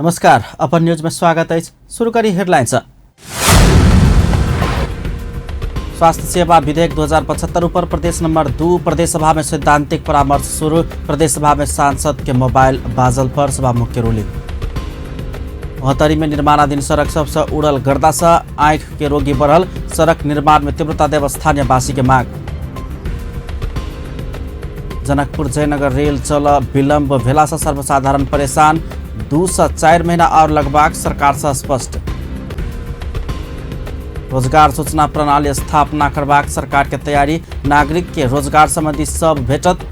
नमस्कार, अपन न्यूज में स्वागत अछि। शुरू करी हेडलाइन से। स्वास्थ्य सेवा विधेयक 2075 ऊपर प्रदेश नंबर 2 प्रदेश सभा में सैद्धांतिक परामर्श शुरू। प्रदेश सभा में सांसद के मोबाइल बाजल पर सभामुख के रूलिंग। महोत्तरी में निर्माणाधीन सड़क सबसे उड़ल गर्दा से आँख के रोगी बढ़ल। सड़क निर्माण में तीव्रता देव स्थानीयवासी के मांग। जनकपुर जयनगर रेल चल विलम्ब भेला से सर्वसाधारण परेशान। 2 से 4 महीना और लगबाक सरकार से स्पष्ट। रोजगार सूचना प्रणाली स्थापना करबाक सरकार के तैयारी। नागरिक के रोजगार संबंधी सब भेटत।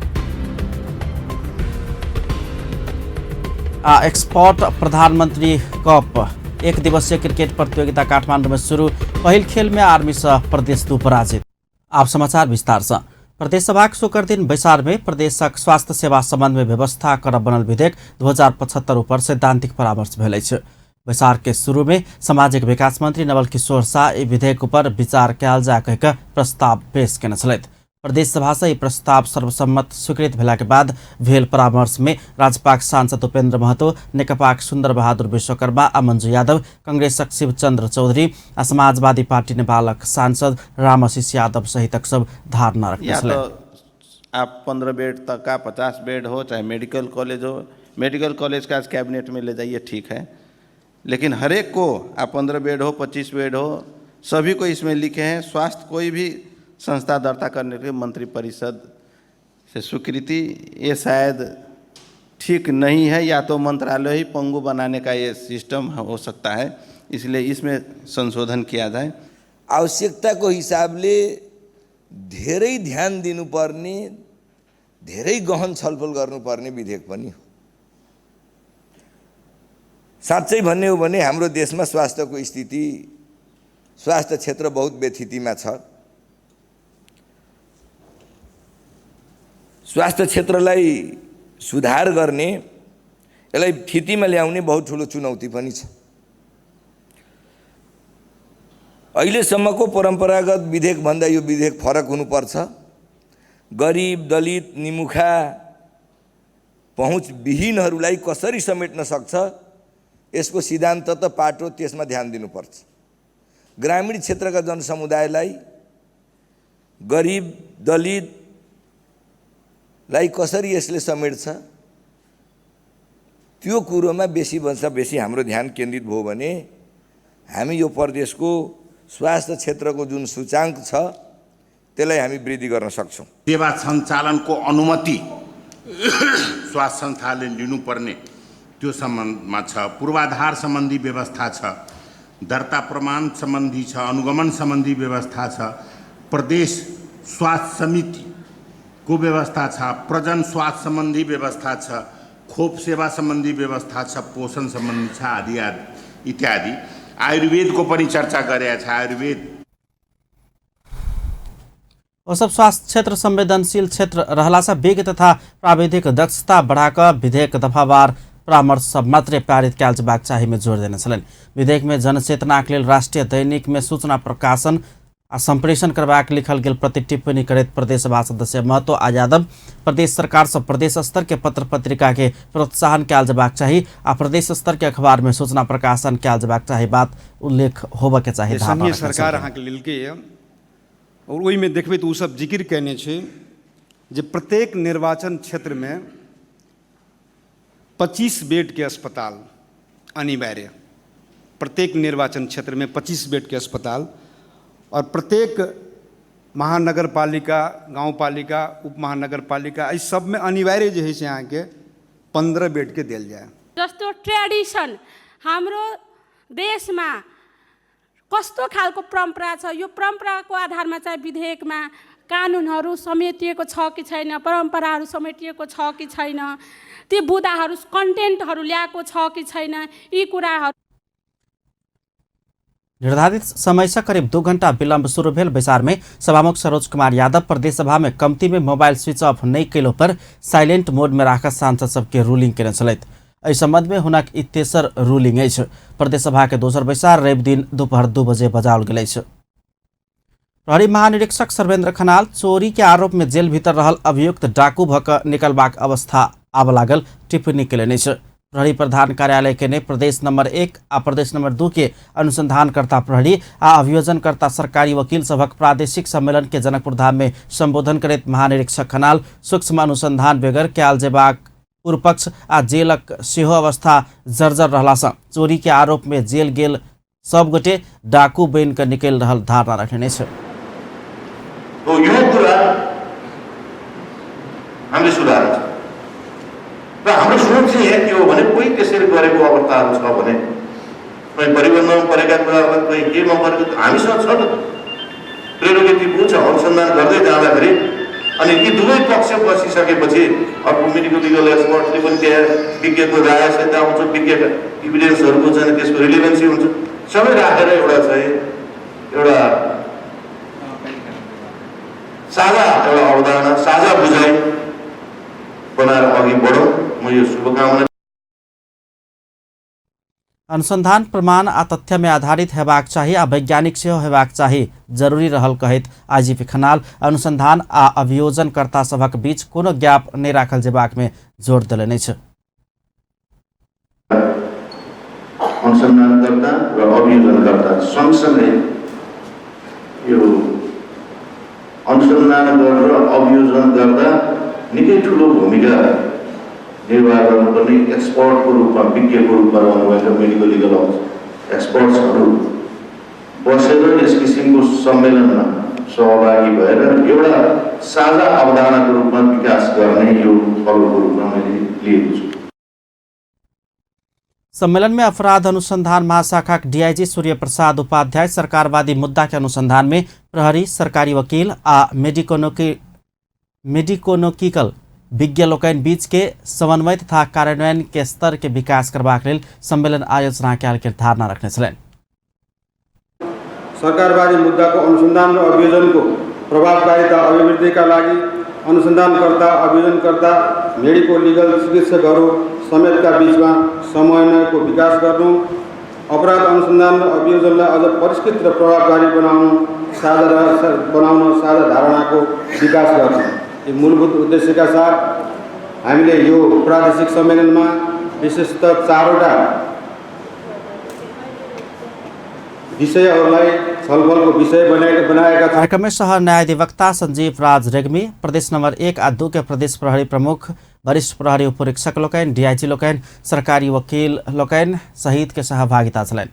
आ एक्सपर्ट प्रधानमंत्री कप एक दिवसीय क्रिकेट प्रतियोगिता काठमांडू में शुरू। पहिल खेल में आर्मी से प्रदेश 2 पराजित। आप समाचार विस्तार से। प्रदेश सभाक शुक्र दिन बैसार में प्रदेशक स्वास्थ्य सेवा संबंध में व्यवस्था करब बनल विधेयक 2075 ऊपर सैद्धांतिक परामर्श भेल अछि। बैसार के शुरू में सामाजिक विकास मंत्री नवल किशोर शाह एहि विधेयक ऊपर विचार कयल जा कहि कऽ प्रस्ताव पेश केने छलथि। प्रदेश सभा से ई प्रस्ताव सर्वसम्मत स्वीकृत भेला के बाद भेल परामर्श में राजपाक सांसद उपेंद्र महतो, नेकपाक सुंदर बहादुर विश्वकर्मा आ मंजू यादव, कांग्रेसक शिवचंद्र चौधरी आ समाजवादी पार्टी नेपालक सांसद रामआशीष यादव सहितक सब धारणा रखने या छलथि। तो आप 15 बेड तक का 50 बेड हो, चाहे मेडिकल कॉलेज हो, मेडिकल कॉलेज का आज कैबिनेट में ले जाइए, ठीक है, लेकिन हर एक को आप 15 बेड हो, 25 बेड हो, सभी को इसमें लिखे हैं। स्वास्थ्य कोई भी संस्था दर्ता करने के लिए मंत्रिपरिषद से स्वीकृति, ये शायद ठीक नहीं है, या तो मंत्रालय ही पंगु बनाने का ये सिस्टम हो सकता है, इसलिए इसमें संशोधन किया जाए। आवश्यकताको हिसाबले धेरै ध्यान दिनुपर्ने, धेरै गहन छलफल गर्नुपर्ने विधेयक पनि हो। साँच्चै भन्ने हो भने हाम्रो देशमा स्वास्थ्यको स्थिति, स्वास्थ्य क्षेत्र बहुत व्यथितिमा छ। स्वास्थ्य क्षेत्रलाई सुधार गर्ने, यसलाई स्थितिमा ल्याउने बहुत ठुलो चुनौती पनि छ। अहिलेसम्मको परम्परागत विधेयकभन्दा यो विधेयक फरक हुनुपर्छ। गरिब, दलित, निमुखा, पहुँचविहीनहरूलाई कसरी समेट्न सक्छ, यसको सिद्धान्त त पाटो त्यसमा ध्यान दिनुपर्छ। ग्रामीण क्षेत्रका जनसमुदायलाई, गरिब दलितलाई कसरी यसले समेट्छ, त्यो कुरोमा बेसीभन्दा बेसी हाम्रो ध्यान केन्द्रित भयो भने हामी यो प्रदेशको स्वास्थ्य क्षेत्रको जुन सूचाङ्क छ त्यसलाई हामी वृद्धि गर्न सक्छौँ। सेवा सञ्चालनको अनुमति स्वास्थ्य संस्थाले लिनुपर्ने त्यो सम्बन्धमा छ, पूर्वाधार सम्बन्धी व्यवस्था छ, दर्ता प्रमाण सम्बन्धी छ, अनुगमन सम्बन्धी व्यवस्था छ, प्रदेश स्वास्थ्य समिति को व्यवस्था छ, प्रजन स्वास्थ्य सम्बन्धी व्यवस्था छ, खोप सेवा सम्बन्धी व्यवस्था छ, पोषण सम्बन्धी छ, आदि आदि इत्यादि। आयुर्वेदको पनि चर्चा गरेका छ। आयुर्वेद ओ सब स्वास्थ्य क्षेत्र संवेदनशील क्षेत्र रहला से विज्ञ तथा प्राविधिक दक्षता बढ़ाकर विधेयक दफावार परामर्श मात्रै पारित कयल जेबाक चाही में जोर देने छलनि। विधेयक में जनचेतनाक लेल राष्ट्रीय दैनिक में सूचना प्रकाशन आ संप्रेषण करबाक लिखल गेल प्रति टिप्पणी करैत प्रदेश सभा सदस्य महतो आ यादव प्रदेश सरकार से प्रदेश स्तर के पत्र पत्रिका के प्रोत्साहन कयल जेबाक चाही आ प्रदेश स्तर के अखबार में सूचना प्रकाशन कयल जेबाक चाही बात उल्लेख होबऽ के चाही। धारणा संघीय रखने सरकार छलनि। अहाँके लेलकैए और ओहिमे देखबै तऽ ओसब जिक्र कयने छै जे प्रत्येक निर्वाचन क्षेत्रमे 25 बेडके अस्पताल अनिवार्य, प्रत्येक निर्वाचन क्षेत्रमे 25 बेडके अस्पताल और प्रत्येक महानगरपालिका, गाउँपालिका, उपमहानगरपालिका एहि सबमे अनिवार्य जे है से अहाँके 15 बेडके देल जाय। जस्तो ट्रेडिसन हाम्रो देशमा कस्तो खालको परम्परा छ, यो परम्पराको आधारमा चाहिँ विधेयकमा कानुनहरू समेटिएको छ कि छैन, परम्पराहरू समेटिएको छ कि छैन, ती बुँदाहरू कन्टेन्टहरू ल्याएको छ कि छैन, यी कुराहरू। निर्धारित समय से करीब 2 घंटा विलम्ब शुरू भेल बैसार में सभामुख सरोज कुमार यादव प्रदेश सभा में कमती में मोबाइल स्विच ऑफ नहीं कयलो पर साइलेंट मोड में राखऽ सांसद सबके रूलिंग केने छलथि। एहि संबंध में हुनक ई तेसर रूलिंग अछि। प्रदेश सभा के दोसर बैसार रवि दिन दोपहर 2 बजे बजाओल गेल अछि। प्रहरी महानिरीक्षक सर्वेन्द्र खनाल चोरी के आरोप में जेल भीतर रहल अभियुक्त डाकू भऽ कऽ निकलबाक अवस्था आबऽ लागल टिप्पणी केलनि अछि। प्रहरी प्रधान कार्यालय के ने प्रदेश नंबर 1 आ प्रदेश नंबर 2 के अनुसंधानकर्ता प्रहरी आ अभियोजनकर्ता सरकारी वकील सभक प्रादेशिक सम्मेलन के जनकपुर धाम में संबोधन करैत महानिरीक्षक खनाल सूक्ष्म अनुसंधान बेगर कयल जेबाक पूर्वपक्ष आ जेलक सेहो अवस्था जर्जर रहलासँ चोरी के आरोप में जेल गेल सब गोटे डाकू बनि कऽ निकलि रहल धारणा रखने छै। तो यो कुरा हामीले सुधार्नु छ र हाम्रो सोच चाहिँ यहाँ के हो भने कोही त्यसरी गरेको अवस्थाहरू छ भने कोही परिबन्धमा परेका कुराहरूलाई कोही केमा परेको हामीसँग छ त प्रेरोगेटिभ छ। अनुसन्धान गर्दै जाँदाखेरि अनि यी दुवै पक्ष बसिसकेपछि अर्को मेडिकल लिगल एक्सपर्टले पनि त्यहाँ विज्ञको रायसहित आउँछ, विज्ञका इभिडेन्सहरूको चाहिँ त्यसको रिलेभेन्सी हुन्छ, सबै राखेर एउटा चाहिँ एउटा साझा एउटा अवधारणा साझा बुझाइ बनाएर अघि बढौँ। म यो शुभकामना। अनुसंधान प्रमाण आ तथ्य में आधारित हेबाक चाही आ वैज्ञानिक सेहो हेबाक चाही जरूरी रहल कहैत आईजीपी खनाल अनुसंधान आ अभियोजनकर्ता सभक बीच कोनो गैप नहि राखल जेबाक में जोर देलनि अछि। अनुसन्धानकर्ता र अभियोजनकर्ता सँगसँगै यो अनुसन्धान गरेर अभियोजन गर्दा निकै ठुलो भूमिका निर्वाह गर्नुपर्ने एक्सपर्टको रूपमा विज्ञको रूपमा रहनुभएका मेडिकल लिगल एक्सपर्ट्सहरू बसेर यस किसिमको सम्मेलनमा सहभागी भएर एउटा साझा अवधारणाको रूपमा विकास गर्ने यो पहलको रूपमा मैले लिएको छु। सम्मेलन में अपराध अनुसंधान महाशाखा डीआईजी सूर्य प्रसाद उपाध्याय सरकारवादी मुद्दा के अनुसंधान में प्रहरी सरकारी वकील आ मेडिकोनोकिकल विज्ञ लोकनि बीच के समन्वय तथा कार्यान्वयन के स्तर के विकास करबाक लेल सम्मेलन आयोजना कयल गेल धारणा रखने छलनि। सरकारवादी मुद्दाको अनुसन्धान र अभियोजनको प्रभावकारिता अभिवृद्धिका लागि अनुसन्धानकर्ता अभियोजनकर्ता मेडिको लिगल चिकित्सकहरू समेतका बीचमा समन्वयको विकास गर्नु, अपराध अनुसन्धान र अभियोजनलाई अझ परिष्कृत र प्रभावकारी बनाउन साझा धारणाको विकास गर्नु, यी मूलभूत उद्देश्यका साथ हामीले यो प्रादेशिक सम्मेलनमा विशेषतः चारवटा विषयहरूलाई छलफलको विषय बनाएका छौँ। कार्यक्रम में सह न्यायाधिवक्ता संजीव राज रेग्मी, प्रदेश नंबर 1 आ 2 के प्रदेश प्रहरी प्रमुख, वरिष्ठ प्रहरी उपरीक्षक लोकनि, डीआईजी लोकनि, सरकारी वकील लोकनि सहित के सहभागिता छलनि।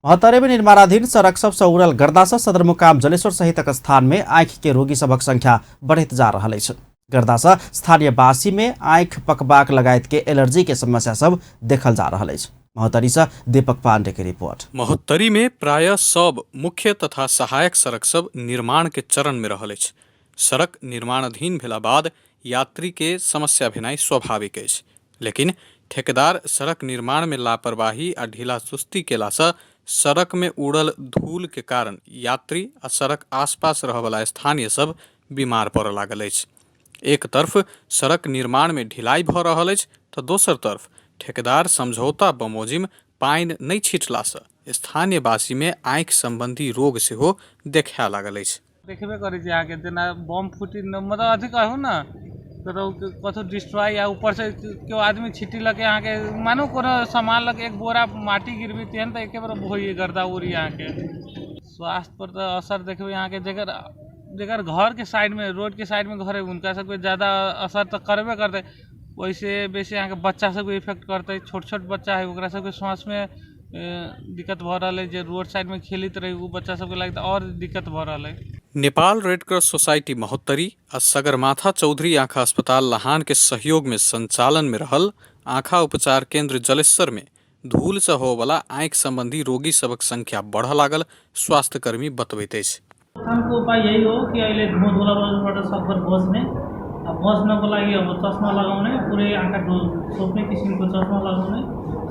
महोत्तरी में निर्माणाधीन सड़क सब सँ उड़ल गर्दा सँ सदरमुकाम जलेश्वर सहितक स्थान में आँखि के रोगी सभक संख्या बढ़ैत जा रहल अछि। गर्दा सँ स्थानीयवासी में आँखि पकबाक लगायत के एलर्जी के समस्या सब देखल जा रहल अछि। महोत्तरी सँ दीपक पांडे के रिपोर्ट। महोत्तरी में प्रायः सब मुख्य तथा सहायक सड़क सब निर्माण के चरण में रहल अछि। सड़क निर्माणाधीन भेला बाद यात्री के समस्या भेनाइ स्वाभाविक अछि, लेकिन ठेकेदार सड़क निर्माण में लापरवाही आ ढीला सुस्ती केला सँ सड़क में उड़ल धूल के कारण यात्री आ सड़क आसपास रहवला स्थानीय सब बीमार पड़ऽ लागल अछि। एक तरफ सड़क निर्माण में ढिलाई भऽ रहल अछि तऽ दोसर तरफ ठेकेदार समझौता बमोजिम पानि नहि छिटलासँ स्थानीयवासी में आँखि संबंधी रोग सेहो देखाए लागल अछि। देखबे करै छी अहाँके जेना बम फूटी मतलब अथी कहू ने कतहु डिस्ट्रॉय या ऊपर से केओ आदमी छिट्टी लऽ के अहाँके मानू कोनो सामान लऽ के एक बोरा माटी गिरबी तेहन तऽ एके बेर होइए गर्दा उड़ी। अहाँके स्वास्थ्य पर तऽ असर देखबै अहाँके जकर जकर घरके साइडमे रोडके साइडमे घर है हुनका सबके ज्यादा असर तऽ करबे करतै, ओहिसँ बेसी अहाँके बच्चा सबके इफेक्ट करतै। छोट छोट बच्चा है ओकरा सबके श्वासमे दिक्कत भऽ रहल है, जे रोड साइडमे खेलैत रहै ओ बच्चा सबके लागि तऽ आओर दिक्कत भऽ रहल है। Nepal red cross society Mahottari आ सगरमाथा चौधरी आँखा अस्पताल लहान के सहयोग में संचालन में रहल आँखा उपचार केंद्र जलेश्वर में धूल से होवला आँखि संबंधी रोगी सभक संख्या बढ़ऽ लागल स्वास्थ्यकर्मी बतबैत अछि। रोकथामको उपाय यही हो कि अहिले धुलो धुलाबाट सकभर बच्ने, बच्नको लागि अब चस्मा लगाउने, पुरै आँखा छोप्ने किसिमको चस्मा लगाउने,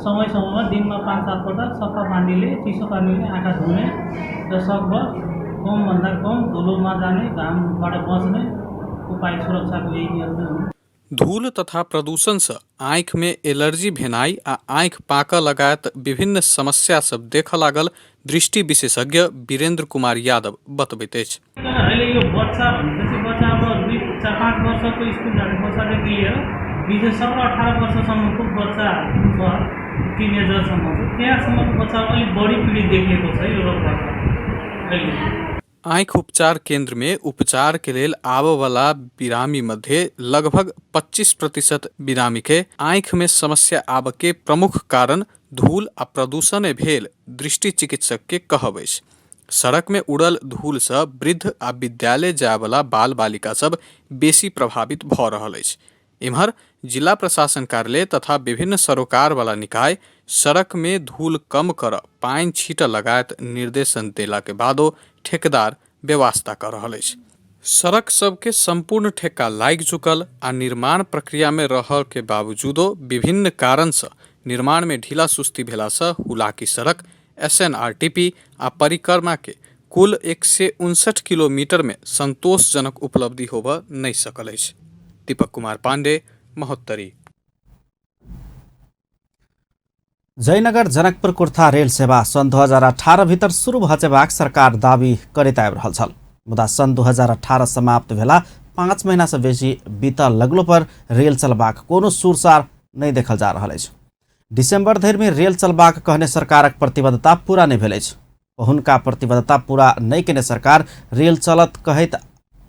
समय समयमा दिनमा 5-7 पटक सफा पानीले चिसो पानीले आँखा धुने र सकभर कमभन्दा कम धुलोमा जाने, घामबाट बच्ने उपाय सुरक्षाको यही नियम नै हो। धूल तथा प्रदूषण से आँखि में एलर्जी भेनाइ आ आँखि पाकऽ लगायत विभिन्न समस्या सब देखऽ लागल दृष्टि विशेषज्ञ वीरेंद्र कुमार यादव बतबैत अछि। अहिले यो बच्चा भनेपछि बच्चा अब 2-4-5 वर्षको स्कुल जाने बच्चादेखि लिएर विशेष 17-18 वर्षसम्मको बच्चा छ, टिनेजरसम्मको, त्यहाँसम्मको बच्चाहरू अलिक बढी पीडित देखिएको छ यो रोगबाट अहिले। आँखि उपचार केंद्र में उपचार के लेल आबय वला बिरामी मध्य लगभग 25% बिरामी के आँखि में समस्या आबय के प्रमुख कारण धूल आ प्रदूषणे भेल दृष्टि चिकित्सक के कहब अछि। सड़क में उड़ल धूल सँ वृद्ध आ विद्यालय जाय वला बाल बालिका सब बेसी प्रभावित भ रहल अछि। एम्हर जिला प्रशासन कार्यालय तथा विभिन्न सरोकार वाला निकाय सड़क में धूल कम करऽ, पानि छीटऽ लगायत निर्देशन देला के बादो ठेकेदार बेवास्ता क रहल अछि। सड़क सब के संपूर्ण ठेक्का लागि चुकल आ निर्माण प्रक्रिया में रहऽ के बावजूदो विभिन्न कारण सँ निर्माण में ढीला सुस्ती भेला सँ हुलाकी सड़क, एसएनआरटीपी आ परिक्रमा के कुल 159 किलोमीटर में संतोषजनक उपलब्धि होबय नहि सकल अछि। दीपक कुमार पांडे, महोत्तरी। जयनगर जनकपुर कुर्था रेल सेवा सन् 2018 भीतर शुरू भऽ जेबाक सरकार दावी करैत आबि रहल छल, मुदा सन् 2018 समाप्त भेला 5 महीना से बेसी बीतल लगलो पर रेल चलबाक कोनो सुरसार नहि देखल जा रहल अछि। दिसंबर धरि में रेल चलबाक कहने सरकारक प्रतिबद्धता पूरा नहि भेल अछि। हुनका प्रतिबद्धता पूरा नहि केने सरकार रेल चलत कहैत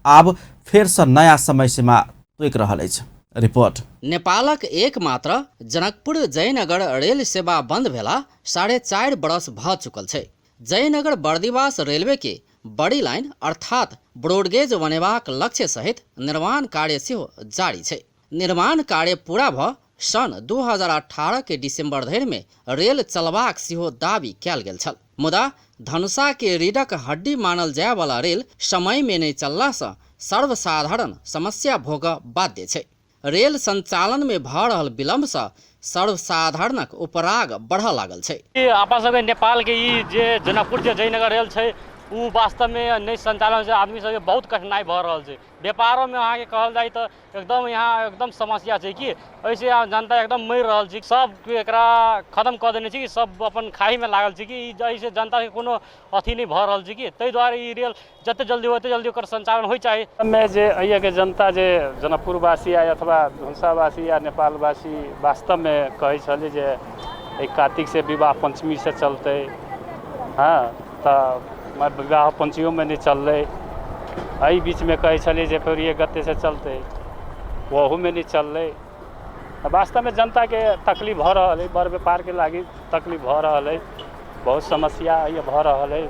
आब फेरसँ नया समय सीमा तोकि रहल अछि। रिपोर्ट। नेपालक एकमात्र जनकपुर जयनगर रेल सेवा बंद भेला 4.5 बरस भ चुकल छै। जयनगर बर्दिवास रेलवे के बड़ी लाइन अर्थात ब्रॉडगेज बनेबाक लक्ष्य सहित निर्माण कार्य सेहो जारी छै। निर्माण कार्य पूरा भ सन् 2018 के दिसंबर धरि में रेल चलबाक सेहो दावी कयल गेल छल, मुदा धनुषा के रीढ़क हड्डी मानल जाय वाला रेल समय में नहि चलला सँ सर्वसाधारण समस्या भोगऽ बाध्य छै। रेल संचालन में भऽ रहल विलम्ब सँ सर्वसाधारणक उपराग बढ़ऽ लागल छै। अपन सबके नेपाल के ई जे जनकपुर जे जयनगर रेल छै उ वास्तवमे नहि संचालन छै, आदमी सबके बहुत कठिनाइ भऽ रहल छै। व्यापारोमे अहाँके कहल जाय तऽ एकदम यहाँ एकदम समस्या छै कि एहिसँ जनता एकदम मरि रहल छै। सब एकरा खत्म कऽ देने छै कि सब अपन खाइमे लागल छै कि एहिसँ जनताके कोनो अथी नहि भऽ रहल छै कि ताहि दुआरे ई रेल जते जल्दी ओते जल्दी ओकर संचालन होइ चाही। मे जे एहिके जनता जे जनकपुरवासी या अथवा धनुषावासी या नेपालवासी वास्तवमे कहै छलै जे एहि कार्तिक से विवाह पंचमी से चलतै, हँ तऽ विवाह पंचमियोमे नहि चललै। एहि बीचमे कहै छलै जे फेर 1 गते से चलतै, ओहूमे नहि चललै। वास्तवमे जनताके तकलीफ भऽ रहल है, बड़ व्यापारके लागि तकलीफ भऽ रहल है, बहुत समस्या भऽ रहल है।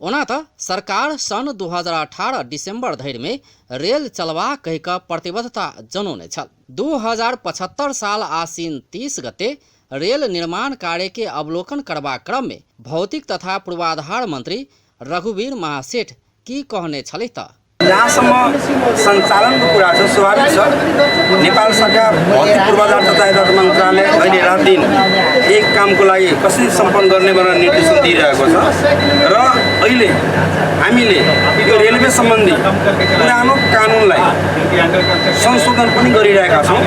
ओना तऽ सरकार सन् 2018 दिसंबर धरि में रेल चलबा कहि कऽ प्रतिबद्धता जनौने छल। 2075 साल आसीन 30 गते रेल निर्माण कार्य के अवलोकन करबाक क्रम में भौतिक तथा पूर्वाधार मंत्री रघुवीर महासेठ की कहने छलै तऽ जहाँसम्म सञ्चालनको कुरा छ स्वाभाविक छ, नेपाल सरकार भौतिक पूर्वाधार तथा यातायात मन्त्रालय अहिले रात दिन एक कामको लागि कसरी सम्पन्न गर्ने भनेर निर्देशन दिइरहेको छ र अहिले हामीले यो रेलवे सम्बन्धी पुरानो कानुनलाई संशोधन पनि गरिरहेका छौँ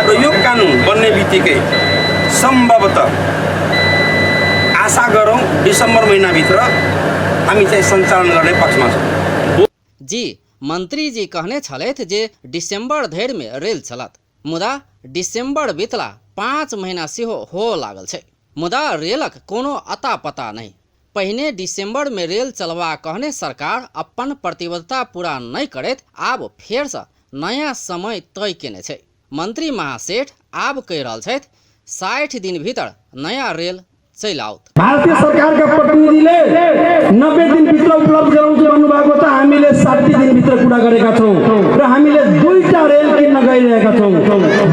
र यो कानुन बन्ने बित्तिकै सम्भवतः आशा गरौँ डिसेम्बर महिनाभित्र हामी चाहिँ सञ्चालन गर्ने पक्षमा छौँ। जी मंत्री जी कहने छलथि जे दिसंबर धरि में रेल चलत, मुदा दिसंबर बीतला 5 महीना सेहो हो लागल छै, मुदा रेलक कोनो अता पता नहि। पहिने दिसंबर में रेल चलबा कहने सरकार अपन प्रतिबद्धता पूरा नहि करैत आब फेरसँ नया समय तय केने छै। मंत्री महासेठ आब कहि रहल छथि 60 दिन भीतर नया रेल चलि आओत। भारतीय सरकारका प्रतिनिधिले 90 दिनभित्र उपलब्ध गराउँछु भन्नुभएको छ, हामीले 60 दिनभित्र कुरा गरेका छौँ र हामीले 2टा रेल किन्न गइरहेका छौँ।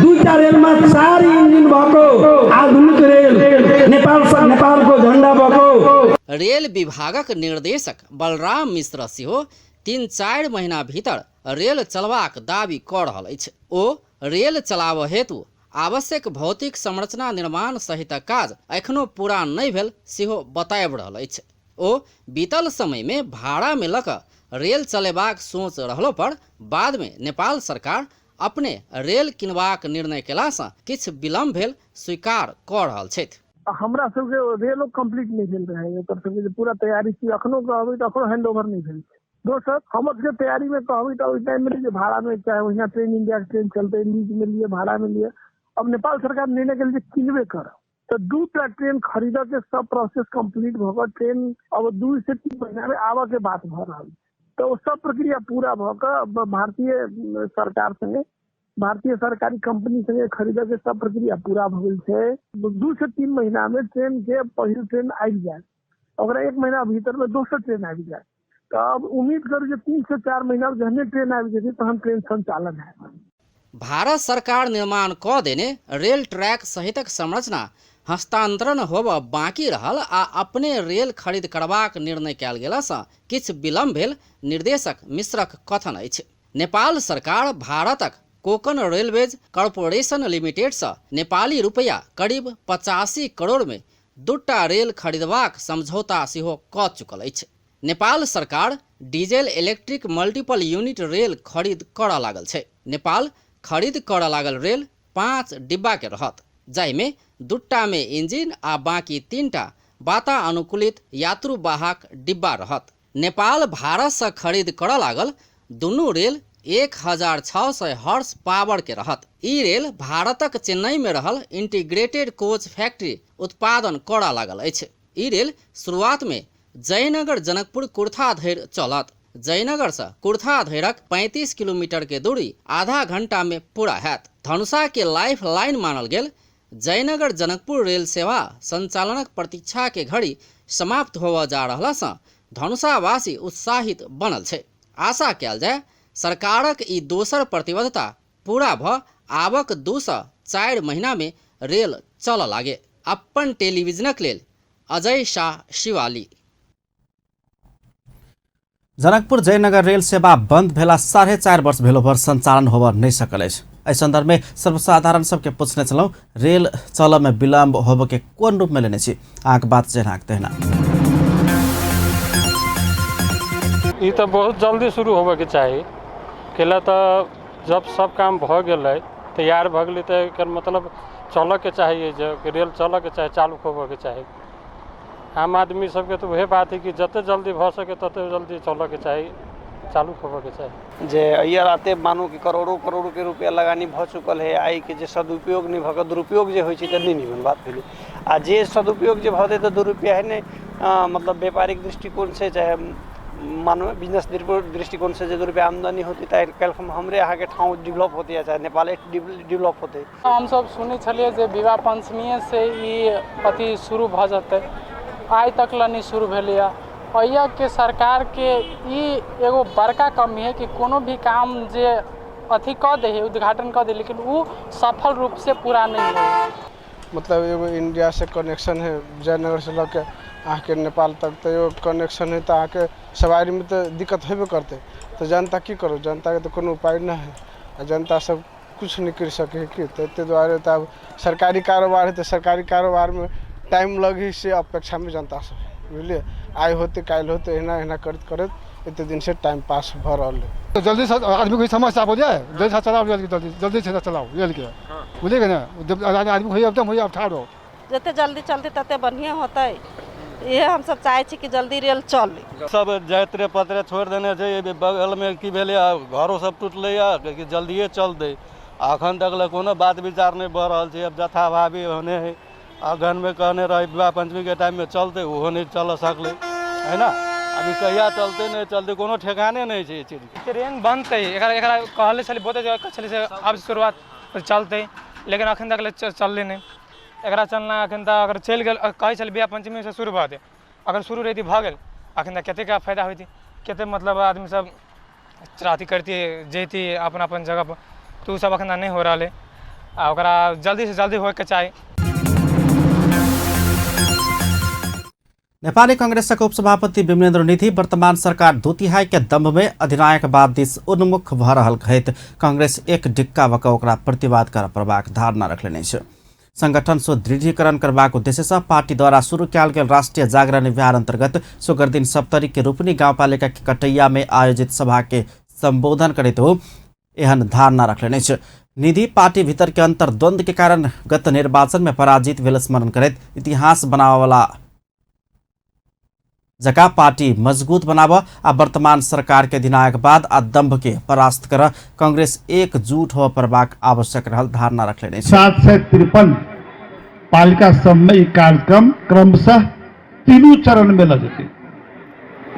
2टा रेलमा 4 इन्जिन भएको आधुनिक रेल, नेपालको झन्डा भएको। रेल विभागक निर्देशक बलराम मिश्र सेहो 3-4 महीना भीतर रेल चलबाक दावी कऽ रहल अछि। ओ रेल चलाबऽ हेतु आवश्यक भौतिक संरचना निर्माण सहित काज एखनो पूरा नहि भेल सेहो बताबि रहल अछि। ओ बीतल समय में भाड़ा में लऽ कऽ रेल चलेबाक सोच रहलो पर बाद में नेपाल सरकार अपने रेल किनबाक निर्णय केलासँ किछु विलम्ब भेल स्वीकार कऽ रहल छथि। हमरा सबके रेलो कंप्लीट नहि भेल रहै, ओकर सबके जे पूरा तैयारी छी, अखनो कहबै तऽ अखनो हैंड ओवर नहि भेल छै। दोसर हमर सबके तैयारी में कहबी तऽ ओहि टाइम में जे भाड़ा में चाहे ओहिना ट्रेन इंडिया के ट्रेन चलते, लीज में लिए, भाड़ा में लिए। अब नेपाल सरकार निर्णय के लिए किनबे करब तऽ 2टा ट्रेन खरीदऽ के सब प्रोसेस कंप्लीट भऽ कऽ ट्रेन अब 2 से 3 महीना में आबऽ के बात भऽ रहल छै। तऽ ओ सब प्रक्रिया पूरा भऽ कऽ भारतीय सरकार संगे, भारतीय सरकारी कंपनी संगे खरीदऽ के सब प्रक्रिया पूरा भऽ गेल छै। 2 से 3 महीना में ट्रेन के पहिल ट्रेन आबि जायत, ओकरा 1 महीना भीतर में दोसर ट्रेन आबि जायत। तऽ अब उम्मीद करू जे 3 से 4 महीना जहने ट्रेन आबि जेतै तहन ट्रेन संचालन हैत। भारत सरकार निर्माण क देने रेल ट्रैक सहितक संरचना हस्तांतरण होब बाँकी रहल आ अपने रेल खरीद करबाक निर्णय कयल गेलासँ किछु विलम्ब भेल निर्देशक मिश्रक कथन अछि। नेपाल सरकार भारतक कोकण रेलवेज कॉरपोरेशन लिमिटेडसँ नेपाली रुपैया करीब 85 करोड़ में 2टा रेल खरीदबाक समझौता सेहो क चुकल अछि। नेपाल सरकार diesel electric multiple unit rail खरीद करऽ लागल छै। नेपाल खरीद करऽ लागल रेल 5 डिब्बा के रहत, जाहिमे 2टा में इंजिन आ बाकी 3टा वातानुकूलित यात्रुवाहक डिब्बा रहत। नेपाल भारत से खरीद करऽ लागल दुनू रेल 1600 हॉर्स पावर के रहत। ई रेल भारतक चेन्नई में रहल इंटीग्रेटेड कोच फैक्ट्री उत्पादन करऽ लागल अछि। ई रेल शुरुआत में जयनगर जनकपुर कुर्था धरि चलत। जयनगर से कुर्था धरिक 35 किलोमीटर के दूरी आधा घंटा में पूरा हैत। धनुषा के लाइफ लाइन मानल गेल जयनगर जनकपुर रेल सेवा संचालनक प्रतीक्षा के घड़ी समाप्त होबय जा रहला सँ धनुषावासी उत्साहित बनल छै। आशा कयल जाय सरकारक ई दोसर प्रतिबद्धता पूरा भ आवक 2 से 4 महीना में रेल चलऽ लागे। अपन टेलीविजनक लेल अजय शाह शिवाली। जनकपुर जयनगर रेल सेवा बंद भेला 4.5 वर्ष भेलो पर संचालन होब नहीं सकल अछि। एहि संदर्भ में सर्वसाधारण सबके पूछने छलहुँ रेल चलऽ में विलम्ब होब के कोन रूप में लेने छी, अहाँके बात जेनाक तहिना। ई तऽ बहुत जल्दी शुरू होबऽके चाही, कैला तऽ जब सब काम भऽ गेलै, तैयार भऽ गेलै तऽ एकर मतलब चलऽके चाही, जे रेल चलऽके चाही, चालू होबऽके चाही। आम आदमी सबके तऽ वएह बात है कि जते जल्दी भऽ सके तते जल्दी चलऽके चाही, चालू होबऽके चाही। जे अइया राते मानू कि करोड़ों करोड़ के रुपया लगानी भऽ चुकल है, आइ के जे सदुपयोग नहीं भऽ कऽ दुरुपयोग जे होइ छै तऽ नहि नीमन बात भेलै। आ जे सदुपयोग जे भऽ जेतै तऽ दुरुपयोग है नहि, मतलब व्यापारिक दृष्टिकोण से चाहे मानू बिजनेस दृष्टिकोण से जे 2 रुपया आमदनी होतै तऽ काल्हि हमरे अहाँके ठाउँ डेवलप होतै या चाहे नेपाले डेवलप होतै। हमसब सुनै छलियै जे विवाह पंचमीये से ई अथी शुरू भऽ जेतै, आइ तक लए नहि शुरू भेलैए। अइयाके सरकारके ई एगो बड़का कमी है कि कोनो भी काम जे अथी कऽ दै है, उद्घाटन कऽ दै, लेकिन उ सफल रूप से पूरा नहि होइ। मतलब एगो इंडिया से कनेक्शन है जयनगर से लऽ के अहाँके नेपाल तक, तऽ एगो कनेक्शन है तऽ अहाँके सवारीमे तऽ दिक्कत हेबे करतै। तऽ जनता की करू, जनताके तऽ कोनो उपाय नहि है आ जनता सब कुछ नहि करि सकै है कि तऽ ताहि दुआरे तऽ आब सरकारी कारोबार है तऽ सरकारी कारोबारमे टाइम लगे से अपेक्षामे जनता सब है, बुझलियै। आइ होतै काल्हि होतै, एहिना एहिना करैत करैत एते दिनसँ टाइम पास भऽ रहल है। तो जल्दी से आदमी को समस्या हो जाए, जल्दी से चलाओ, जल्दी जल्दी जल्दी से चलाओ रेल के, बुझलिए ना। जब आदमी हो एकदम हो ठाढ़ हो, जते जल्दी चलते तते बढ़िया होतै, इहे हमसब चाहै छी कि जल्दी रेल चले। सब जात्रे पत्रे छोड़ि देने छै, बगलमे की भेलै घरो सब टूटलैए कि जल्दिए चलतै। अखन तक लए कोनो बात विचार नहि भऽ रहल छै। अब जथाभावी होने है, अगहनमे कहने रहै विवाह पंचमीके टाइममे चलतै, ओहो नहि चलऽ सकलै है ना। अभी कहिया चलतै नहि चलतै कोनो ठेकाने नहि छै। ई चीज ट्रेन बनतै, एकरा कहले छलै बहुते जगह कहले छलै से आब शुरुआत चलतै, लेकिन अखन तक ले चललै नहि। एकरा चलना अखन तक अगर चलि गेल, कहै छलै विवाह पंचमीसँ शुरू भऽ जेतै, अगर शुरू रहितै भऽ गेल अखन तक कतेक फायदा होइतै, कतेक मतलब आदमी सब अथी करतियै जैतियै अपन अपन जगह पर, तऽ ओ सब अखन नहि हो रहल है। आ ओकरा जल्दीसँ जल्दी होइके चाही। नेपाली कांग्रेसक उपसभापति विमलेन्द्र निधि वर्तमान सरकार 2/3 के दम्भ में अधिनायकवाद दिस उन्मुख भऽ रहल कहैत कांग्रेस एक डिक्का भऽ कऽ ओकरा प्रतिवाद करऽ पड़बाक धारणा रखलनि अछि। संगठन सुदृढ़ीकरण करबाक उद्देश्यसँ पार्टी द्वारा शुरू कयल गेल राष्ट्रीय जागरण अभियान अंतर्गत शुक्र दिन सप्तरी के रूपनी गाउँपालिका के कटैया में आयोजित सभा के संबोधन करैत हो एहन धारणा रखलनि अछि। निधि पार्टी भीतर के अंतर्द्वंद के कारण गत निर्वाचन में पराजित भेल स्मरण करैत इतिहास बनाबऽवाला जका पार्टी मजबूत बनाब आ वर्तमान सरकार के अधिनायकवाद आ दंभ के परास्त कर कांग्रेस एकजुट होबय पड़बाक आवश्यक रहल धारणा रखले अछि। 753 पालिका सबमे ई कार्यक्रम क्रमशः तीनू चरण में लऽ जेतै।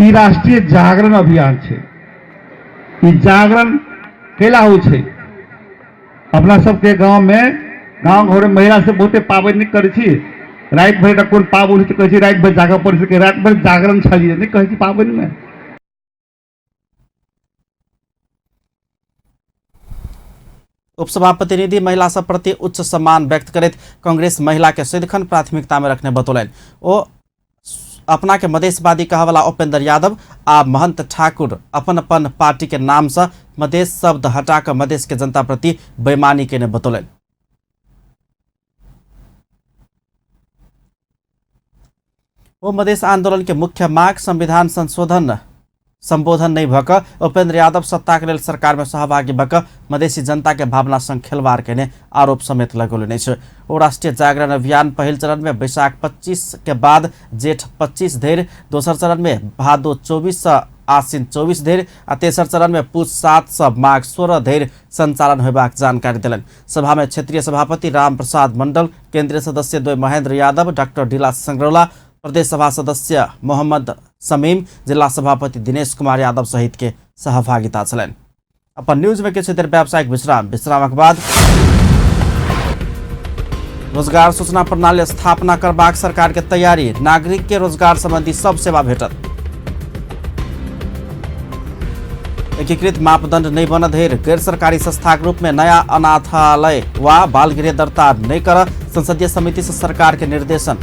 ई राष्ट्रीय जागरण अभियान छै। ई जागरण कैला होइ छै? अपना सबके गाँवमे गाँव घरमे महिला सब बहुते पाबनि करै छी, राति भरि कोन पाबनि होइ छै कहै छी राति भरि जागऽ पड़ै छै, राति भरि जागरण छलियै नहि कहै छी पाबनिमे। उपसभापति निधि महिला सब प्रति उच्च सम्मान व्यक्त करैत कांग्रेस महिला के सदिखन प्राथमिकता में रखने बतौलनि। ओ अपना के मधेशवादी कहवाला उपेंद्र यादव आ महंत ठाकुर अपन अपन पार्टी के नाम से मधेश शब्द हटा कऽ मधेश के जनता प्रति बेईमानी केने बतौलनि। ओ मधेश आंदोलन के मुख्य माग संविधान संशोधन संबोधन नहीं भऽ कऽ उपेंद्र यादव सत्ता के लेल सरकार में सहभागी भऽ कऽ मधेसी जनता के भावना संग खिलवाड़ केने आरोप समेत लगौलनि अछि। ओ राष्ट्रीय जागरण अभियान पहिल चरण में वैशाख 25 के बाद जेठ 25 धरि, दोसर चरण में भादो 24 से आश्विन 24 धरि आ तेसर चरण में पूस 7 से माघ 16 धरि संचालन होयबाक जानकारी देलनि। सभा में क्षेत्रीय सभापति राम प्रसाद मंडल, केंद्रीय सदस्य द्वय महेंद्र यादव, डॉक्टर ढीला संग्रौला, प्रदेश सभा सदस्य मोहम्मद समीम, जिला सभापति दिनेश कुमार यादव सहित के सहभागिता छलनि। अपन न्यूज में किछु देर व्यावसायिक विश्राम, विश्रामक बाद रोजगार सूचना प्रणाली स्थापना करबाक सरकार के तैयारी, नागरिक के रोजगार संबंधी सब सेवा भेटत। एकीकृत मापदंड नहीं बन धरि गैर सरकारी संस्थाक रूप में नया अनाथालय वा बालगृह दर्ता नहीं कर संसदीय समिति से सरकार के निर्देशन।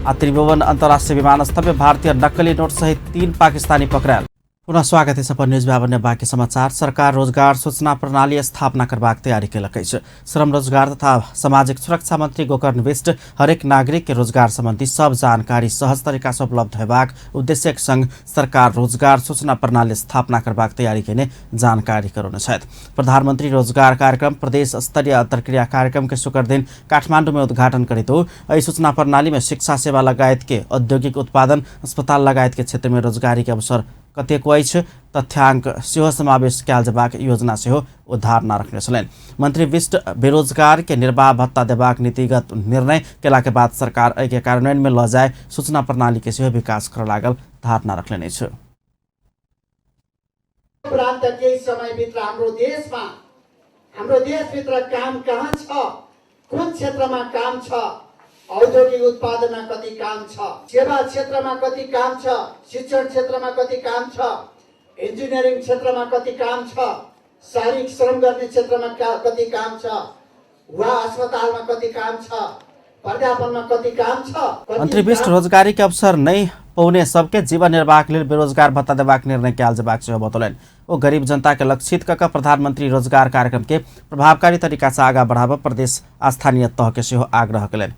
आ त्रिभुवन अंतर्राष्ट्रीय विमानस्थल में भारतीय नकली नोट सहित 3 पाकिस्तानी पकड़ायल। पुनः स्वागत है अपन न्यूज में। आब बाकी समाचार। सरकार रोजगार सूचना प्रणाली स्थापना करबाक तैयारी केलक अछि। श्रम रोजगार तथा सामाजिक सुरक्षा मंत्री गोकर्ण विष्ट हरेक नागरिक के रोजगार संबंधी सब जानकारी सहज तरीका से उपलब्ध होयबाक उद्देश्यक संग सरकार रोजगार सूचना प्रणाली स्थापना करबाक तैयारी केने जानकारी करौने छथि। प्रधानमंत्री रोजगार कार्यक्रम प्रदेश स्तरीय अंतर्क्रिया कार्यक्रम के शुक्र दिन काठमांडू में उद्घाटन करैत एहि सूचना प्रणाली में शिक्षा सेवा लगायत के औद्योगिक उत्पादन, अस्पताल लगायत के क्षेत्र में रोजगारी के अवसर कतेको अछि तथ्यांक सेहो समावेश कयल जेबाक योजना सेहो ओ धारणा रखने छलनि। मंत्री विष्ट बेरोजगार के निर्वाह भत्ता देबाक नीतिगत निर्णय केला के बाद सरकार एहि के कार्यान्वयन में लऽ जाय सूचना प्रणाली के सेहो विकास करऽ लागल धारणा रखलनि अछि। उपरान्त केही समयभित्र हाम्रो देशभित्र काम कहाँ छ, कुन क्षेत्रमा काम छ, औद्योगिक उत्पादनमा कति काम छ, सेवा क्षेत्रमा कति काम छ, शिक्षण क्षेत्रमा कति काम छ, इन्जिनियरिङ क्षेत्रमा कति काम छ, शारीरिक श्रम गर्ने क्षेत्रमा कति काम छ, वा अस्पतालमा कति काम छ, प्राध्यापनमा कति काम छ। मंत्री विष्ट रोजगारी के अवसर नहीं पौने सबके जीवन निर्वाह के लेल बेरोजगार भत्ता देबाक निर्णय कयल जेबाक सेहो बतौलनि। ओ गरीब जनता के लक्षित कऽ प्रधानमंत्री रोजगार कार्यक्रम के प्रभावकारी तरीका से आगा बढ़ाबऽ प्रदेश आ स्थानीय तह के सेहो आग्रह कयलनि।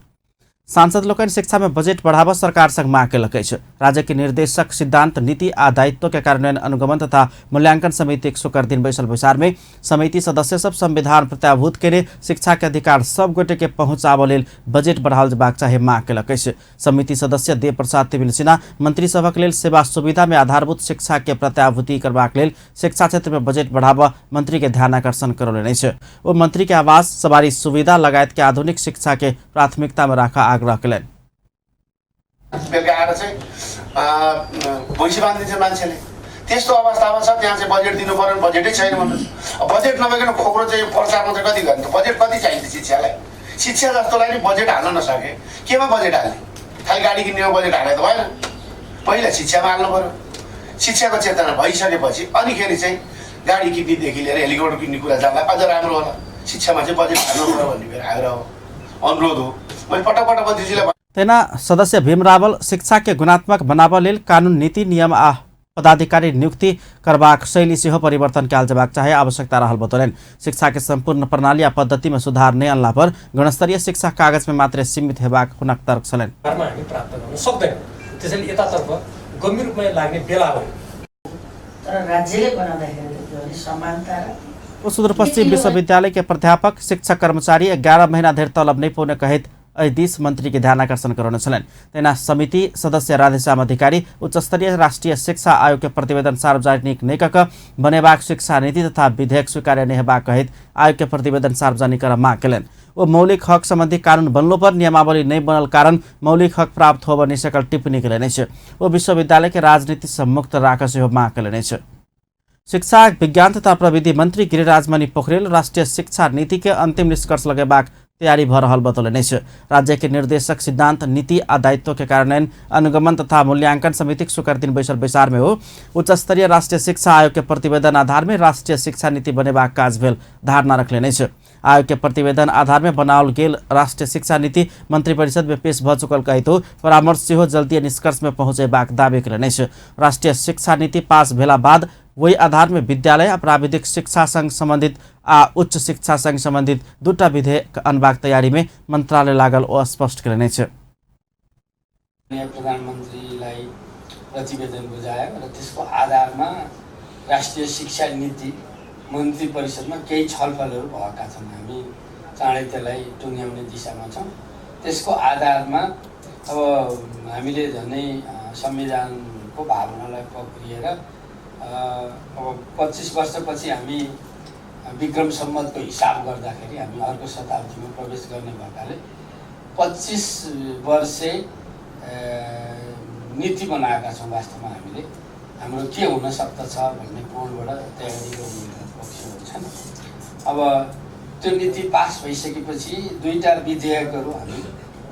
सांसद लोकनि शिक्षा में बजट बढ़ाबऽ सरकार संग मांग केलक अछि। राज्य के निर्देशक सिद्धांत, नीति आ दायित्व के कार्यान्वयन अनुगमन तथा मूल्यांकन समिति शुक्र दिन बैसल बैसार में समिति सदस्य सब संविधान प्रत्याभूत केने शिक्षा के अधिकार सब गोटे के पहुंचाबऽ लेल बजट बढ़ाओल जेबाक चाही मांग केलक अछि। समिति सदस्य देव प्रसाद तिमिल सिन्हा मंत्री सभक लेल सेवा सुविधा में आधारभूत शिक्षा के प्रत्याभूति करबाक लेल शिक्षा क्षेत्र में बजट बढ़ाबऽ मंत्री के ध्यान आकर्षण करौलनि अछि। ओ मंत्री के आवास, सवारी सुविधा लगायत के आधुनिक शिक्षा के प्राथमिकता में राखऽ आग्रह कयलनि। बेलुका आएर चाहिँ भैँसी बाँधिदिन्छ मान्छेले, त्यस्तो अवस्थामा छ। त्यहाँ चाहिँ बजेट दिनु पर्यो, बजेटै छैन भन्नुहोस्। बजेट नभइकन खोक्रो चाहिँ प्रचार मात्रै कति गर्ने त? बजेट कति चाहिन्छ शिक्षालाई? शिक्षा जस्तोलाई नि बजेट हाल्न नसके केमा बजेट हाल्ने? खालि गाडी किन्नेमा बजेट हाले त भएन, पहिला शिक्षामा हाल्नु पर्यो। शिक्षाको चेतना भइसकेपछि अनिखेरि चाहिँ गाडी किन्नेदेखि लिएर हेलिकप्टर किन्ने कुरा जाँदा अझ राम्रो होला। शिक्षामा चाहिँ बजेट हाल्नु पर्यो भन्ने मेरो आग्रह हो, अनुरोध हो। मैले पटक पटक मन्त्रीजीलाई तेना सदस्य भीम रावल शिक्षा के गुणात्मक बनाबऽ लेल कानून, नीति, नियम आ पदाधिकारी नियुक्ति करबाक शैली सेहो परिवर्तन कयल जेबाक चाही आवश्यकता रहल बतौलनि। शिक्षा के संपूर्ण प्रणाली आ पद्धति में सुधार नहि अनला पर गुणस्तरीय शिक्षा कागज में मात्रै सीमित हेबाक हुनक तर्क छलनि। हामी प्राप्त गर्न सक्दैनौँ, त्यसैले यतातर्फ गम्भीर रूपमा लाग्ने बेला हो। तर राज्यले बनाउँदाखेरि समानता र सुदूरपश्चिम विश्वविद्यालय के प्राध्यापक, शिक्षक, कर्मचारी 11 महीना धरि तलब नहि पौने कहैत एहि दिस मंत्री के ध्यान आकर्षण करौने छलनि। तहिना समिति सदस्य राधेश्याम अधिकारी उच्चस्तरीय राष्ट्रीय शिक्षा आयोग के प्रतिवेदन सार्वजनिक नहि कऽ कऽ बनेबाक शिक्षा नीति तथा विधेयक स्वीकार्य नहि हेबाक कहैत आयोग के प्रतिवेदन सार्वजनिक करऽ माग केलनि। ओ मौलिक हक सम्बन्धी कानून बनलो पर नियमावली नहि बनल कारण मौलिक हक प्राप्त होबऽ नहि सकल टिप्पणी केलनि अछि। ओ विश्वविद्यालय के राजनीति सँ मुक्त राखऽ सेहो माग केलनि अछि। शिक्षा विज्ञान तथा प्रविधि मंत्री गिरिराजमणि पोखरेल राष्ट्रीय शिक्षा नीति के अंतिम निष्कर्ष लगेबाक तैयारी भऽ रहल बतौलनि अछि। राज्य के निर्देशक सिद्धांत, नीति आ दायित्व के कार्यान्वयन, अनुगमन तथा मूल्यांकन समितिक शुक्र दिन बैसल बैसार में ओ उच्च स्तरीय राष्ट्रीय शिक्षा आयोग के प्रतिवेदन आधार में राष्ट्रीय शिक्षा नीति बनेबाक काज भेल धारणा रखलनि अछि। आयोग के प्रतिवेदन आधार में बनाओल गेल राष्ट्रीय शिक्षा नीति मंत्रिपरिषद में पेश भऽ चुकल कहितो परामर्श सेहो जल्दीए निष्कर्ष में पहुंचेबाक दावी केलनि अछि। राष्ट्रीय शिक्षा नीति पास भेला बाद ओहि आधार में विद्यालय आ प्राविधिक शिक्षा संग संबंधित आ उच्च शिक्षा संग संबंधित दूटा विधेयक अनबाक तैयारी में मंत्रालय लागल ओ स्पष्ट केलनि अछि। प्रधानमन्त्रीलाई प्रतिवेदन बुझायो र त्यसको आधारमा राष्ट्रिय शिक्षा नीति मन्त्री परिषदमा केही छलफलहरू भएका छन्। हामी चाँडै त्यसलाई टुङ्ग्याउने दिशामा छौँ। त्यसको आधारमा अब हामीले झनै संविधानको भावनालाई पक्रिएर अब 25 वर्षपछि हामी विक्रम सम्वतको हिसाब गर्दाखेरि हामी अर्को शताब्दीमा प्रवेश गर्ने भएकाले 25 वर्षे नीति बनाएका छौँ। वास्तवमा हामीले हाम्रो के हुन सक्दछ भन्ने कोणबाट तयारी गर्ने पक्षहरू छन्। अब त्यो नीति पास भइसकेपछि दुईटा विधेयकहरू हामी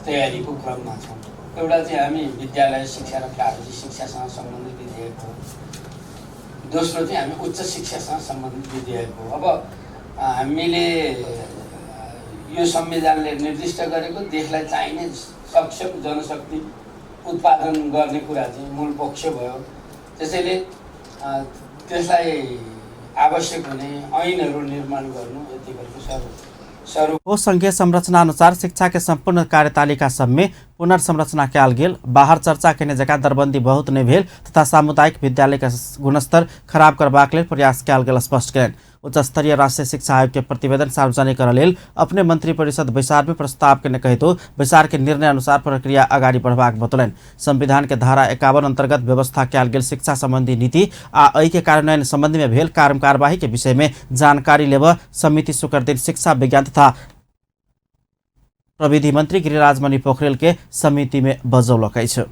तयारीको क्रममा छौँ। एउटा चाहिँ हामी विद्यालय शिक्षा र प्राविधिक शिक्षासँग सम्बन्धित विधेयक हो, दोस्रो चाहिँ हामी उच्च शिक्षासँग सम्बन्धित विधेयक हो। अब हामीले यो संविधानले निर्दिष्ट गरेको देशलाई चाहिने सक्षम जनशक्ति उत्पादन गर्ने कुरा चाहिँ मूल पक्ष भयो। त्यसैले त्यसलाई आवश्यक हुने ऐनहरू निर्माण गर्नु यतिखेरको स्वरूप। ओ संघीय संरचना अनुसार शिक्षा के सम्पूर्ण कार्यतालिका सबमे पुनर्संरचना कयल गेल, बाहर चर्चा केने जकाँ दरबन्दी बहुत नहि भेल तथा सामुदायिक विद्यालय के गुणस्तर खराब करबाक लेल प्रयास कयल गेल स्पष्ट केलनि। उच्च स्तरीय राष्ट्रीय शिक्षा आयोग के प्रतिवेदन सार्वजनिक करऽ लेल अपने मंत्रिपरिषद बैसार में प्रस्ताव केने कहितो बैसार के निर्णय अनुसार प्रक्रिया अगाडि बढ़बाक बतौलनि। संविधान के धारा 51 अंतर्गत व्यवस्था कयल गेल शिक्षा संबंधी नीति आ एहि के कार्यान्वयन संबंध में भेल कार्यवाही के विषय में जानकारी लेबऽ समिति शुक्र दिन शिक्षा विज्ञान तथा प्रविधि मंत्री गिरिराजमणि पोखरेल के समिति में बजौलक अछि।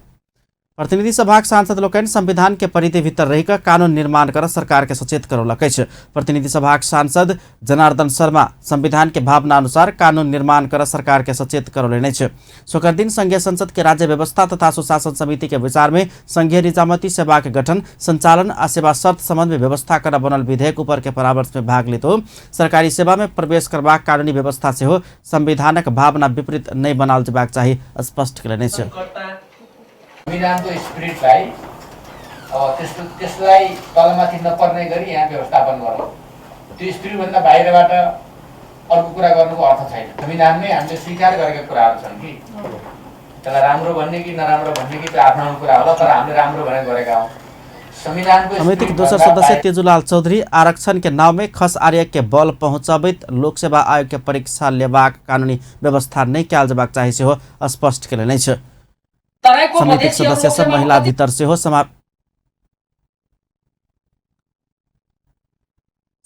प्रतिनिधि सभाक सांसद लोकनि संविधान के परिधि भीतर रहिकऽ कानून निर्माण कर सरकार के सचेत करौलक अछि। प्रतिनिधि सभाक सांसद जनार्दन शर्मा संविधान के भावना अनुसार कानून निर्माण कर सरकार के सचेत करौलनि अछि। शुक्र दिन संघीय संसद के राज्य व्यवस्था तथा सुशासन समिति के विचार में संघीय निजामती सेवा के गठन, संचालन आ सेवा शर्त संबंध में व्यवस्था कर बनल विधेयक ऊपर के परामर्श में भाग लेतो सरकारी सेवा में प्रवेश करबाक कानूनी व्यवस्था सेहो संविधानक भावना विपरीत नहि बनाओल जेबाक चाही स्पष्ट केलनि अछि। संविधानको स्पिरिटलाई त्यसलाई तलमाथि नपर्ने गरी यहाँ व्यवस्थापन गरौँ। त्यो स्पिरिटभन्दा बाहिरबाट अर्को कुरा गर्नुको अर्थ छैन। संविधानमै हामीले स्वीकार गरेका कुराहरू छन् कि त्यसलाई राम्रो भन्ने कि नराम्रो भन्ने कि त्यो आफ्नो आफ्नो कुरा होला, तर हामीले राम्रो भनेर गरेका हौँ। संविधानको समितिक दोसर सदस्य तेजुलाल चौधरी आरक्षण के नाव में खस आर्य के बल पहुंचबैत लोक सेवा आयोग के परीक्षा लेबाक कानूनी व्यवस्था नहि कयल जेबाक चाही सेहो स्पष्ट केलनि अछि। समितिक सदस्य सब महिला भीतर सेहो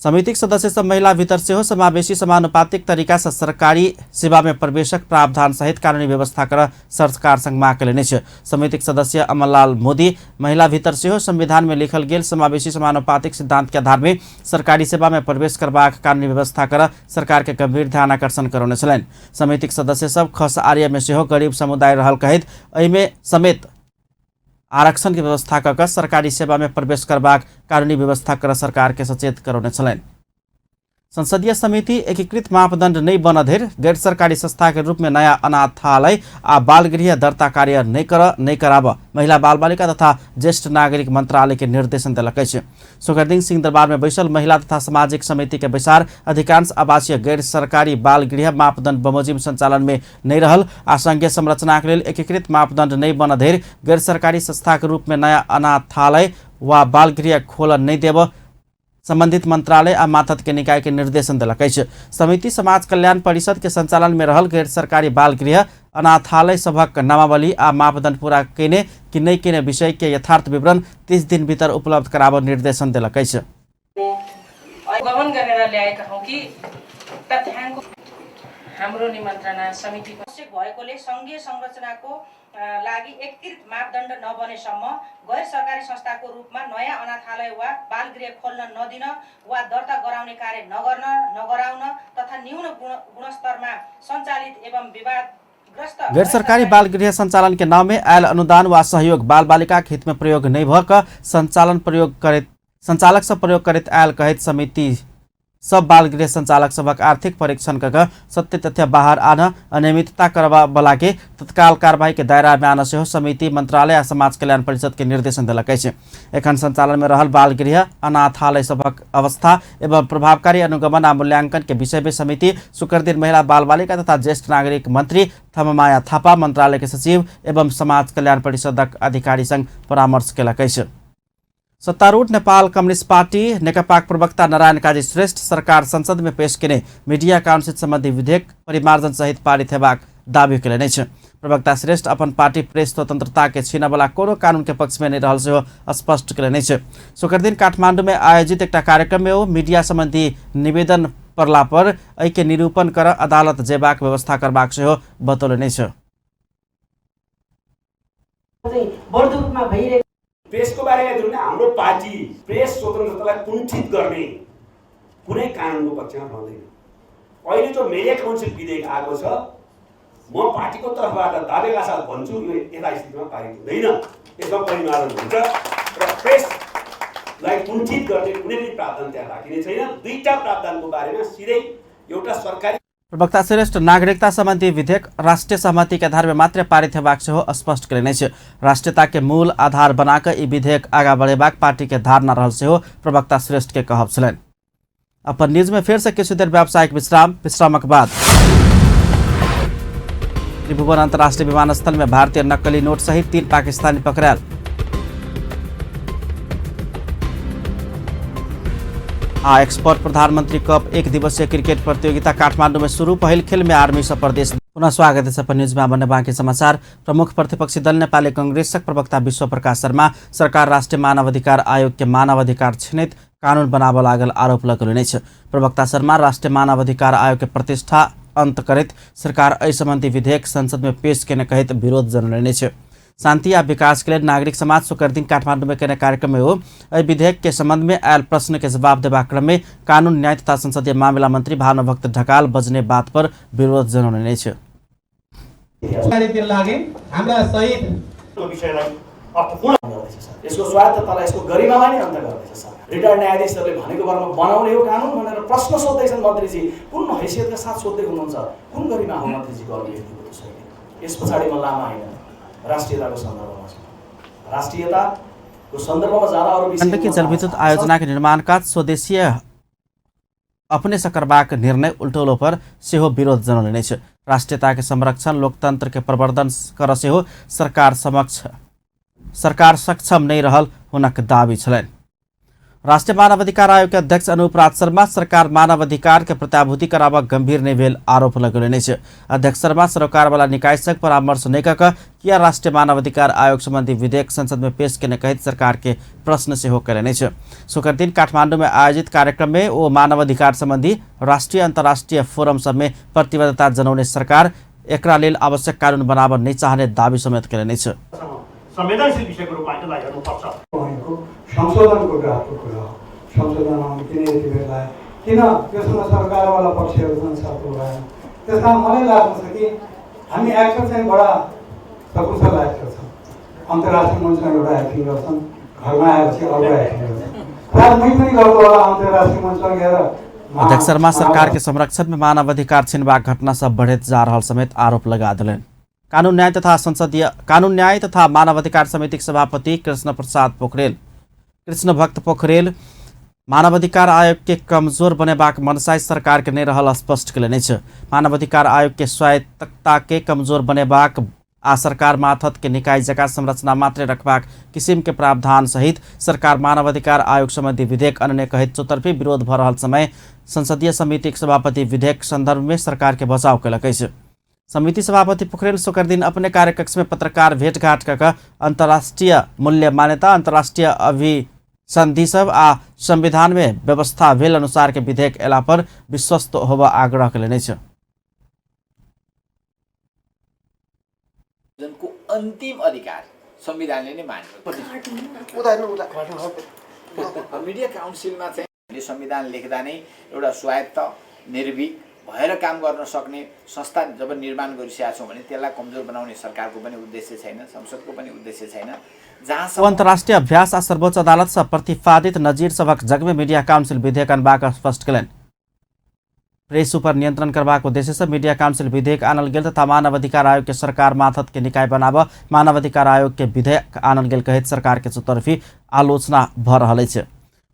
समितिक सदस्य सब महिला भीतर सेहो समावेशी समानुपातिक तरीका से सरकारी सेवा में प्रवेशक प्रावधान सहित कानूनी व्यवस्था कर सरकार संग माग केलनि अछि। समितिक सदस्य अमरलाल मोदी महिला भीतर सेहो संविधान में लिखल गेल समावेशी समानुपातिक सिद्धांत के आधार में सरकारी सेवा में प्रवेश करबाक कानूनी व्यवस्था कर सरकार के गंभीर ध्यान आकर्षण करौने छलनि। समितिक सदस्य सब खस आर्य में सेहो गरीब समुदाय रहल कहैत एहिमे समेत आरक्षण के व्यवस्था कऽ कऽ सरकारी सेवा में प्रवेश करबाक कानूनी व्यवस्था कर सरकार के सचेत करौने छलनि। संसदीय समिति एकीकृत मापदंड नहि बनऽ धरि गैर सरकारी संस्था के रूप में नया अनाथालय आ बालगृह दर्ता कार्य नहि कर नहि कराबऽ महिला बाल बालिका तथा ज्येष्ठ नागरिक मंत्रालय के निर्देशन देलक अछि। शुक्रदिन सिंहदरबार में बैसल महिला तथा सामाजिक समिति के बैसार अधिकांश आवासीय गैर सरकारी बालगृह मापदंड बमोजिम संचालन में नहि रहल आ संघीय संरचनाक लेल एकीकृत मापदंड नहि बनऽ धरि गैर सरकारी संस्था के रूप में नया अनाथालय वा बालगृह खोलऽ नहि देबऽ संबंधित मंत्रालय आ मातहत के निकाय के निर्देशन देलक अछि। समिति समाज कल्याण परिषद के संचालन में रहल गैर सरकारी बाल गृह अनाथालय सभक नामावली आ मापदंड पूरा केने कि नहि केने विषय के यथार्थ विवरण 30 दिन भीतर उपलब्ध कराबऽ निर्देशन देलक अछि। गमन गरेर ल्याएका हौँ कि तथ्याङ्क हाम्रो निमन्त्रणा समितिको आवश्यक भएकोले सङ्घीय संरचनाको लागि एकीकृत मापदण्ड नबनेसम्म गैर सरकारी संस्थाको रूपमा नयाँ अनाथालय वा बालगृह खोल्न नदिन वा दर्ता गराउने कार्य नगर्न नगराउन तथा न्यून गुणस्तरमा सञ्चालित एवं विवादग्रस्त गैर सरकारी बाल गृह संचालन के नाम में आयल अनुदान वा सहयोग बाल बालिका के हित में प्रयोग नहीं भऽ कऽ संचालक सब प्रयोग करैत आयल कहैत समिति सब बाल गृह संचालक सभक आर्थिक परीक्षण कऽ सत्य तथ्य बाहर आन अनियमितता करबा बला के तत्काल कार्रवाई के दायरा में आन सेहो समिति मंत्रालय आ समाज कल्याण परिषद के निर्देशन देलक अछि। एखन संचालन में रहल बाल गृह अनाथालय सभक अवस्था एवं प्रभावकारी अनुगमन आ मूल्यांकन के विषय में समिति शुक्र दिन महिला बाल बालिका तथा ज्येष्ठ नागरिक मंत्री थममाया थापा, मंत्रालय के सचिव एवं समाज कल्याण परिषदक अधिकारी संग परामर्श केलक अछि। सत्तारूढ़ नेपाल कम्युनिस्ट पार्टी नेकपाक प्रवक्ता नारायण काजी श्रेष्ठ सरकार संसद में पेश केने मीडिया काउंसिल संबंधी विधेयक परिमार्जन सहित पारित हेबाक दावी केलनि अछि। प्रवक्ता श्रेष्ठ अपन पार्टी प्रेस स्वतंत्रता के छीनऽवला कोनो कानून के पक्ष में नहि रहल सेहो स्पष्ट केलनि अछि। शुक्रदिन काठमांडू में आयोजित एकटा कार्यक्रम में ओ मीडिया संबंधी निवेदन पड़ला पर एहि के निरूपण कर अदालत जेबाक व्यवस्था करबाक सेहो बतौलनि अछि। प्रेसको बारेमा हेर्नु भने हाम्रो पार्टी प्रेस स्वतन्त्रतालाई कुण्ठित गर्ने कुनै कानुनको पक्षमा रहँदैन। अहिले जो मिडिया काउन्सिल विधेयक आएको छ, म पार्टीको तर्फबाट दावेका साथ भन्छु यो यथास्थितिमा पारित हुँदैन, यसमा परिमार्जन हुन्छ र प्रेसलाई कुण्ठित गर्ने कुनै पनि प्रावधान त्यहाँ राखिने छैन। दुईटा प्रावधानको बारेमा सिधै एउटा सरकारी प्रवक्ता श्रेष्ठ नागरिकता संबंधी विधेयक राष्ट्रीय सहमति के आधार में मात्र पारित हेबाक सेहो स्पष्ट केलनि अछि। राष्ट्रीयता के मूल आधार बनाकऽ ई विधेयक आगाँ बढ़ेबाक पार्टी के धारणा रहल सेहो प्रवक्ता श्रेष्ठ के कहब छलनि। अपन न्यूज में फेर से किछु देर व्यावसायिक विश्राम, विश्रामक बाद त्रिभुवन अंतर्राष्ट्रीय विमानस्थल में भारतीय नकली नोट सहित 3 पाकिस्तानी पकड़ायल। आ एक्सपर्ट प्रधानमंत्री कप एक दिवसीय क्रिकेट प्रतियोगिता काठमांडू में शुरू, पहिल खेल में आर्मी सँ प्रदेश। पुनः स्वागत है अपन न्यूज में बने बाँकी समाचार। प्रमुख प्रतिपक्षी दल नेपाली कांग्रेसक प्रवक्ता विश्व प्रकाश शर्मा सरकार राष्ट्रीय मानवाधिकार आयोग के मानवाधिकार छिनैत कानून बनाबऽ लागल आरोप लगौलनि अछि। प्रवक्ता शर्मा राष्ट्रीय मानवाधिकार आयोग के प्रतिष्ठा अंत करैत सरकार एहि संबंधी विधेयक संसद में पेश केने कहैत विरोध जनौलनि अछि। शांति आ विकास के लेल नागरिक समाज शुक्र दिन काठमांडू में केने कार्यक्रम में हो एहि विधेयक के संबंध में आयल प्रश्न के जवाब देबाक क्रम में कानून न्याय तथा संसदीय मामिला मंत्री भानुभक्त ढकाल बजने बात पर विरोध जनौलनि अछि। यसको स्वायत्ततालाई, यसको गरिमालाई नै अन्त गर्दैछ सर। रिटायर्ड न्यायाधीशहरूले भनेको भरमा बनाउने हो कानुन भनेर प्रश्न सोध्दैछन् मन्त्रीजी। कुन हैसियतका साथ सोध्दै हुनुहुन्छ? कुन गरिमा हो मन्त्रीजीको अभिव्यक्तिको त्यो शैली? यस पछाडि म लामा होइन, राष्ट्रियताको सन्दर्भमा छ। राष्ट्रियताको सन्दर्भमा जाँदा अरू विषय गण्डकी जलविद्युत आयोजना के निर्माण काज स्वदेशीय अपने से करबाक निर्णय उल्टौलो पर सेहो विरोध जनौलनि अछि। राष्ट्रीयता के संरक्षण, लोकतंत्र के प्रवर्धन कर सेहो सरकार सक्षम नहीं रहल हुनक दावी छलनि। राष्ट्रीय मानवाधिकार आयोग के अध्यक्ष अनूप राज शर्मा सरकार मानवाधिकार के प्रत्याभूति कराबऽ गंभीर नहीं भेल आरोप लगौलनि अछि। अध्यक्ष शर्मा सरकारवाला निकाय संग परामर्श नहीं कऽ किया राष्ट्रीय मानवाधिकार आयोग संबंधी विधेयक संसद में पेश केने कहैत सरकार के प्रश्न सेहो कयलनि अछि। शुक्रदिन काठमांडू में आयोजित कार्यक्रम में ओ मानवाधिकार संबंधी राष्ट्रीय अंतर्राष्ट्रीय फोरम सब में प्रतिबद्धता जनौने सरकार एकरा लेल आवश्यक कानून बनाबऽ नहीं चाहने दावी समेत कयलनि अछि। संवेदनशील विषयको रूपमा यसलाई हेर्नुपर्छ। संशोधनको ग्राफको कुरा हो। संशोधन आउनु किन यति बेर लाग्यो? किन त्यसमा सरकारवाला पक्षहरू छन् साथो भएन। त्यस कारण मलाई लाग्छ कि हामी एक्टर चाहिँ बडा सकुशल एक्टर छौँ। अन्तर्राष्ट्रिय मञ्चमा एउटा एक्टिङ गर्छन्, घरमा आएपछि अर्को एक्टिङ गर्छन्। मै पनि गर्छु होला अन्तर्राष्ट्रिय मञ्चमा गएर। अध्यक्ष शर्मा सरकार के संरक्षण में मानवाधिकार छिनबाक घटना सब बढ़ैत जा रहल समेत आरोप लगा देलनि। कानून न्याय तथा मानवाधिकार समिति के सभापति कृष्ण भक्त पोखरेल मानवाधिकार आयोग के कमजोर बनेबाक मनसाय सरकार के नहि रहल स्पष्ट केलनि अछि। मानवाधिकार आयोग के स्वायत्तता के कमजोर बनेबाक आ सरकार माथत के निकाय जका संरचना मात्रे रखबाक किसिम के प्रावधान सहित सरकार मानवाधिकार आयोग सम्बन्धी विधेयक अनने कहैत चौतर्फी विरोध भ रहल समय संसदीय समितिक सभापति विधेयक संदर्भ में सरकार के बचाव केलक अछि। समिति सभापति पोखरेल शुक्र दिन अपने कार्यकक्ष में पत्रकार भेटघाट कऽ अंतर्राष्ट्रीय मूल्य मान्यता, अंतर्राष्ट्रीय अभिसंधि सब आ संविधान में व्यवस्था भेल अनुसार के विधेयक एला पर विश्वस्त होबऽ आग्रह केलनि अछि। को अन्तिम अधिकार संविधानले नै मानेको। मिडिया काउन्सिलमा चाहिँ संविधान लेख्दा नै एउटा स्वायत्त निर्भीक भएर काम गर्न सक्ने संस्था जब निर्माण गरिसकेका छौँ भने त्यसलाई कमजोर बनाउने सरकारको पनि उद्देश्य छैन, संसदको पनि उद्देश्य छैन। जहाँ अन्तर्राष्ट्रिय अभ्यास आ सर्वोच्च अदालत से प्रतिपादित नजीर सभक जगमे मीडिया काउन्सिल विधेयक अनबाक स्पष्ट केलनि। प्रेस ऊपर नियंत्रण करबाक उद्देश्य से मीडिया काउंसिल विधेयक आनल गेल तथा मानवाधिकार आयोग के सरकार माथत के निकाय बनाब मानवाधिकार आयोग के विधेयक आनल गेल कहैत सरकार के चौतर्फी आलोचना भ रहल अछि।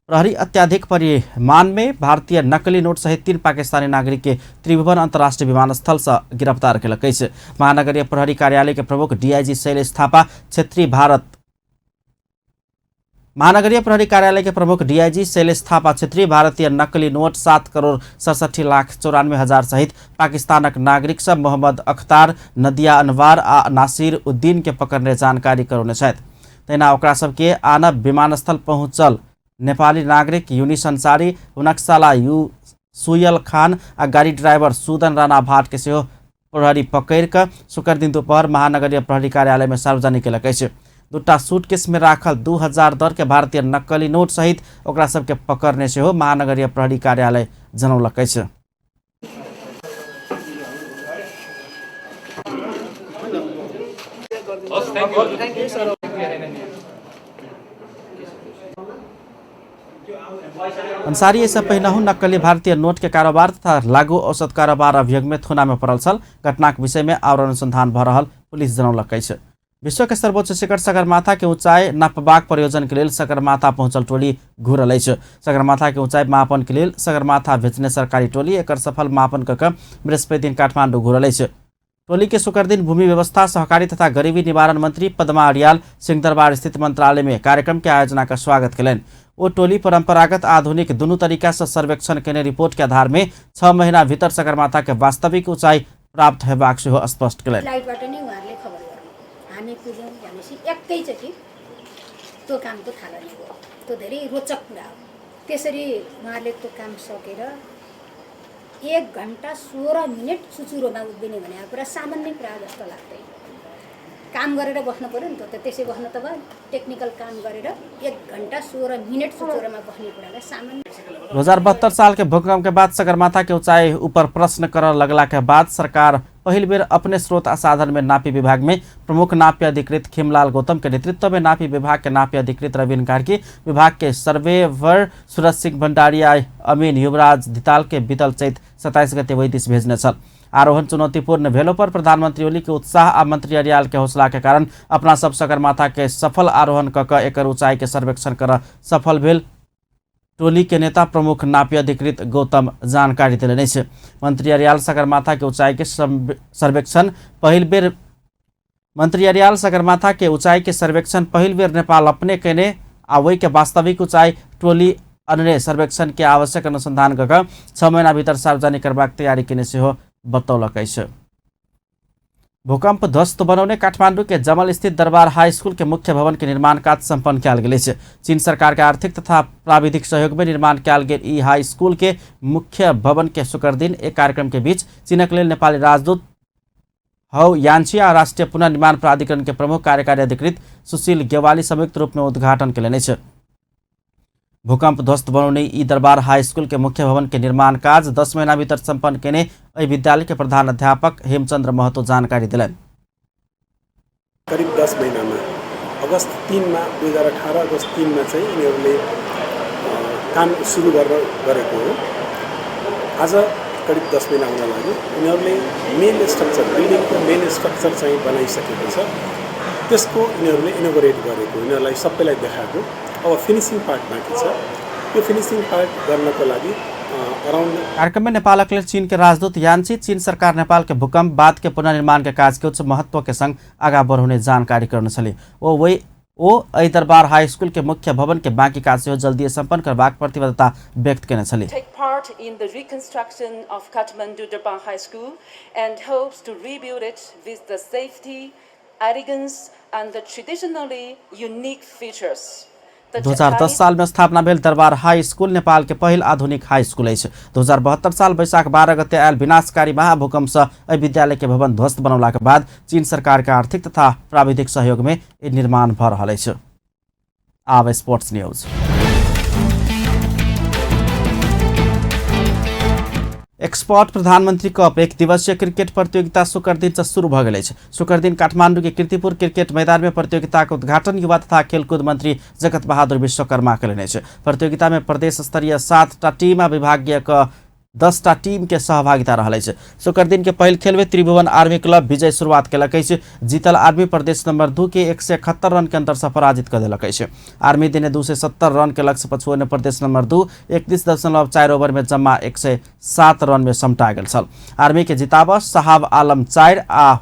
प्रहरी अत्याधिक परिमाण में भारतीय नकली नोट सहित 3 पाकिस्तानी नागरिक के त्रिभुवन अंतर्राष्ट्रीय विमानस्थल से गिरफ्तार केलक अछि। महानगरीय प्रहरी कार्यालय के प्रमुख डीआईजी शैलेश थापा क्षेत्रीय भारत महानगरीय प्रहरी कार्यालय के प्रमुख डीआईजी शैलेश थापा क्षेत्रीय भारतीय नकली नोट 7,67,94,000 सहित पाकिस्तानक नागरिक सब मोहम्मद अख्तार, नदिया अनवार आ नासिर उद्दीन के पकड़ने जानकारी करौने छथि। तहिना ओकरा सबके आनब विमानस्थल पहुँचल नेपाली नागरिक यूनिस अंसारी, हुनक साला you सुयल खान आ गाड़ी ड्राइवर सुदन राणा भाट के सेहो प्रहरी पकड़ि कऽ शुक्र दिन दोपहर महानगरीय प्रहरी कार्यालय में सार्वजनिक केलक अछि। दूटा सूटकेस में राखल 2000 दर के भारतीय नकली नोट सहित ओकरा सबके पकड़ने सेहो महानगरीय प्रहरी कार्यालय जनौलक अछि। अंसारी एहिसँ पहिनहु नकली भारतीय नोट के कारोबार तथा लागू औसत कारोबार अभियोग में थुना में पड़ल छल। घटनाक विषय में आओर अनुसंधान भ रहल पुलिस जनौलक अछि। विश्व के सर्वोच्च शिखर सगरमाथा के ऊंचाई नापबाक प्रयोजन के लेल सगरमाथा पहुंचल टोली घुरल अछि। सगरमाथा के ऊंचाई मापन के लेल सगरमाथा भेजने सरकारी टोली एकर सफल मापन कऽ बृहस्पति दिन काठमांडू घुरल अछि। टोली के शुक्र दिन भूमि व्यवस्था, सहकारी तथा गरीबी निवारण मंत्री पद्मा अर्याल सिंहदरबार स्थित मंत्रालय में कार्यक्रम के आयोजना का स्वागत केलनि। ओ टोली परंपरागत आधुनिक दुनू तरीका से सर्वेक्षण केने रिपोर्ट के आधार में 6 महीना भीतर सगरमाथा के वास्तविक ऊंचाई प्राप्त हेबाक सेहो स्पष्ट केलनि। हामी पुग्यौँ भनेपछि एकैचोटि त्यो कामको थालनी भयो। त्यो धेरै रोचक कुरा हो। त्यसरी उहाँहरूले त्यो काम सकेर 1 घन्टा 16 मिनट चुचुरोमा उभिने भनेको कुरा सामान्य कुरा जस्तो लाग्दैन। काम गरेर बस्नु पऱ्यो नि त, त्यसै बस्न त भयो। टेक्निकल काम गरेर 1 घन्टा 16 मिनट चुचुरोमा बस्ने कुरालाई सामान्य। 2072 साल के भूकंप के बाद सगरमाथा के ऊंचाई ऊपर प्रश्न कर लगला के बाद सरकार पहिल बेर अपने स्रोत आ साधन में नापी विभाग में प्रमुख नापी अधिकृत खिमलाल गौतम के नेतृत्व में नापी विभाग के नापी अधिकृत रवीन कार्की, विभाग के सर्वेवर सूरज सिंह भंडारी, अमीन युवराज धिताल के बीतल चैत 27 गते वही this भेजने छल। आरोहण चुनौतीपूर्ण भेलो पर प्रधानमंत्री ओली के उत्साह आ मंत्री अर्याल के हौसला के कारण अपना सब सगरमाथा के सफल आरोहण कऽ एकर ऊंचाई के सर्वेक्षण कर सफल भेल टोली के नेता प्रमुख नापी अधिकृत गौतम जानकारी देलनि अछि। मंत्री अर्याल सगरमाथा के ऊंचाई के सर्वेक्षण पहिल बेर मंत्री अर्याल सगरमाथा के ऊंचाई के सर्वेक्षण पहिल बेर नेपाल अपने केने आ वही के वास्तविक ऊंचाई टोली अन्य सर्वेक्षण के आवश्यक अनुसंधान कऽ 6 महीना भीतर सार्वजनिक करबाक तैयारी केने सेहो बतौलक अछि। भूकंप ध्वस्त बनौने काठमांडू के जमल स्थित दरबार हाई स्कूल के मुख्य भवन के निर्माण कार्य संपन्न कयल गेल अछि। चीन सरकार के आर्थिक तथा प्राविधिक सहयोग में निर्माण कयल गेल ई हाई स्कूल के मुख्य भवन के शुक्र दिन एक कार्यक्रम के बीच चीनक लेल नेपाली राजदूत हौ यान्ची आ राष्ट्रीय पुनर्निर्माण प्राधिकरण के प्रमुख कार्यकारी अधिकृत सुशील गेवाली संयुक्त रूप में उद्घाटन केलनि अछि। भूकंप ध्वस्त बनौने ई दरबार हाई स्कूल के मुख्य भवन के निर्माण कार्य 10 महीना भीतर संपन्न केने एहि विद्यालय के प्रधान अध्यापक हेमचंद्र महतो जानकारी दिलनि। करिब 10 महीनामा अगस्त 3 मा 2018 अगस्त 3 मा चाहिँ यिनीहरूले काम सुरु गरेको हो। आज करिब 10 महिना हुन लाग्यो। यिनीहरूले मेन स्ट्रक्चर, बिल्डिङको मेन स्ट्रक्चर चाहिँ बनाइसकेको छ। त्यसको यिनीहरूले इनोग्रेट गरेको, यिनीहरूलाई सबैलाई देखाएको। अब फिनिसिङ पार्ट बाँकी छ। यो फिनिसिङ पार्ट गर्नको लागि अराउंड। कार्यक्रम में नेपालक लेल चीन के राजदूत यान्ची चीन सरकार नेपाल के भूकंप बाद के पुनर्निर्माण के काज के उच्च महत्व के संग आगा बढ़ौने जानकारी करने छली। ओ एहि दरबार हाई स्कूल के मुख्य भवन के बाँकी काज सेहो जल्दी सम्पन्न करबाक प्रतिबद्धता व्यक्त केने छली। Take part in the reconstruction of Kathmandu Durbar High School and hopes to rebuild it with the safety, elegance and the traditionally unique features. 2010 साल में स्थापना भेल दरबार हाई स्कूल नेपाल के पहिल आधुनिक हाई स्कूल अछि। 2072 साल वैशाख 12 गते आयल विनाशकारी महाभूकंप से एहि विद्यालय के भवन ध्वस्त बनौला के बाद चीन सरकार के आर्थिक तथा प्राविधिक सहयोग में ई निर्माण भ रहल अछि। आब स्पोर्ट्स न्यूज। एक्सपर्ट प्रधानमंत्री कप एक दिवसीय क्रिकेट प्रतियोगिता शुक्र दिन से शुरू भ गेल अछि। शुक्र दिन काठमांडू के कीर्तिपुर क्रिकेट मैदान में प्रतियोगिता के उद्घाटन युवा तथा खेलकूद मंत्री जगत बहादुर विश्वकर्मा कयलनि अछि। प्रतियोगिता में प्रदेश स्तरीय 7टा टीम आ विभागीय के 10टा टीम के सहभागिता रहल अछि। शुक्र दिन के पहिल खेल में त्रिभुवन आर्मी क्लब विजय शुरुआत केलक अछि। जीतल आर्मी प्रदेश नंबर 2 के 171 रन के अंतर से पराजित क देलक अछि। आर्मी देने 270 रन के लक्ष्य पछुओने प्रदेश नंबर 2 31.4 ओवर में जम्मा 107 रन में समटा गेल छल। आर्मी के जिताब शहाब आलम 4 आ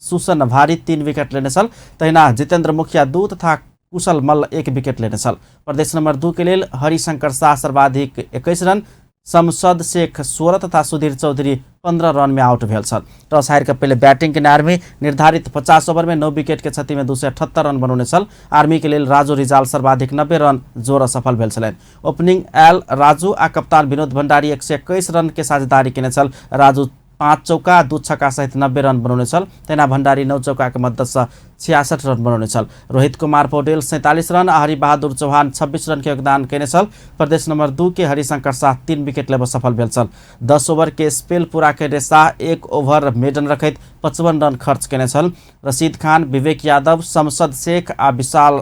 सुसन भारी 3 विकेट लेने छल। तहिना जितेंद्र मुखिया 2 तथा कुशल मल्ल 1 विकेट लेने छल। प्रदेश नंबर 2 के लेल हरिशंकर शाह सर्वाधिक 21 रन, शमसद शेख 16 तथा सुधीर चौधरी 15 रन में आउट भेल छल। टॉस हारि के पहिले बैटिंग केने आर्मी निर्धारित 50 ओवर में 9 विकेट के क्षति में 278 रन बनौने छल। आर्मी के लेल राजू रिजाल सर्वाधिक 90 रन जोड़ सफल भेल छलनि। ओपनिंग आयल राजू आ कप्तान विनोद भंडारी 121 रन के साझेदारी केने छल। राजू 5 चौका 2 छक्का सहित 90 रन बनौने छल। तहिना भंडारी 9 चौका के मद्दत से 66 रन बनौने छल। रोहित कुमार पौडेल 47 रन आ हरिबहादुर चौहान 26 रन के योगदान केने छल। प्रदेश नंबर 2 के हरिशंकर शाह 3 विकेट लेबऽ सफल भेल छल। 10 ओवर के स्पेल पूरा केने शाह 1 ओवर मेडन रखैत 55 रन खर्च केने छल। रशीद खान, विवेक यादव, शमसद शेख आ विशाल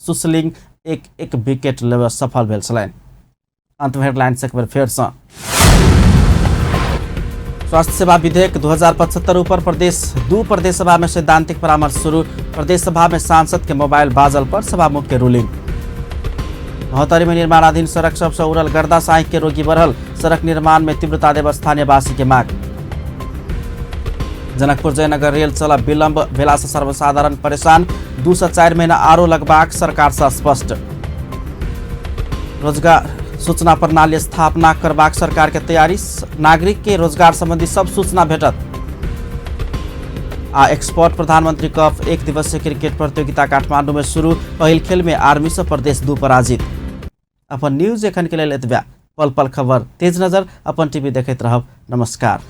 सुसलिंग 1-1 विकेट लेबऽ सफल भेल छलनि। अंत में हेडलाइंस एक बेर फेरसँ। स्वास्थ्य सेवा विधेयक 2075 ऊपर प्रदेश 2 प्रदेश सभा में सैद्धांतिक परामर्श शुरू। प्रदेश सभा में सांसद के मोबाइल बाजल पर सभामुख के रूलिंग। महोत्तरी में निर्माणाधीन सड़क सबसे उड़ल गर्दा साइक के रोगी बढ़ल, सड़क निर्माण में तीव्रता देव स्थानीयवासी के मांग। जनकपुर जयनगर रेल चल विलंब भेला से सर्वसाधारण परेशान, 2 से 4 महीना आरो लगबाक सरकार से स्पष्ट। रोजगार सूचना प्रणाली स्थापना करबाक सरकार के तैयारी, नागरिक के रोजगार संबंधी सब सूचना भेटत। आ एक्सपर्ट प्रधानमंत्री कप एक दिवसीय क्रिकेट प्रतियोगिता काठमांडू में शुरू, पहिल खेल में आर्मी से प्रदेश 2 पराजित। अपन न्यूज एखन के लेल एतबे। पल पल खबर तेज नजर अपन टीवी देखैत रहब। नमस्कार।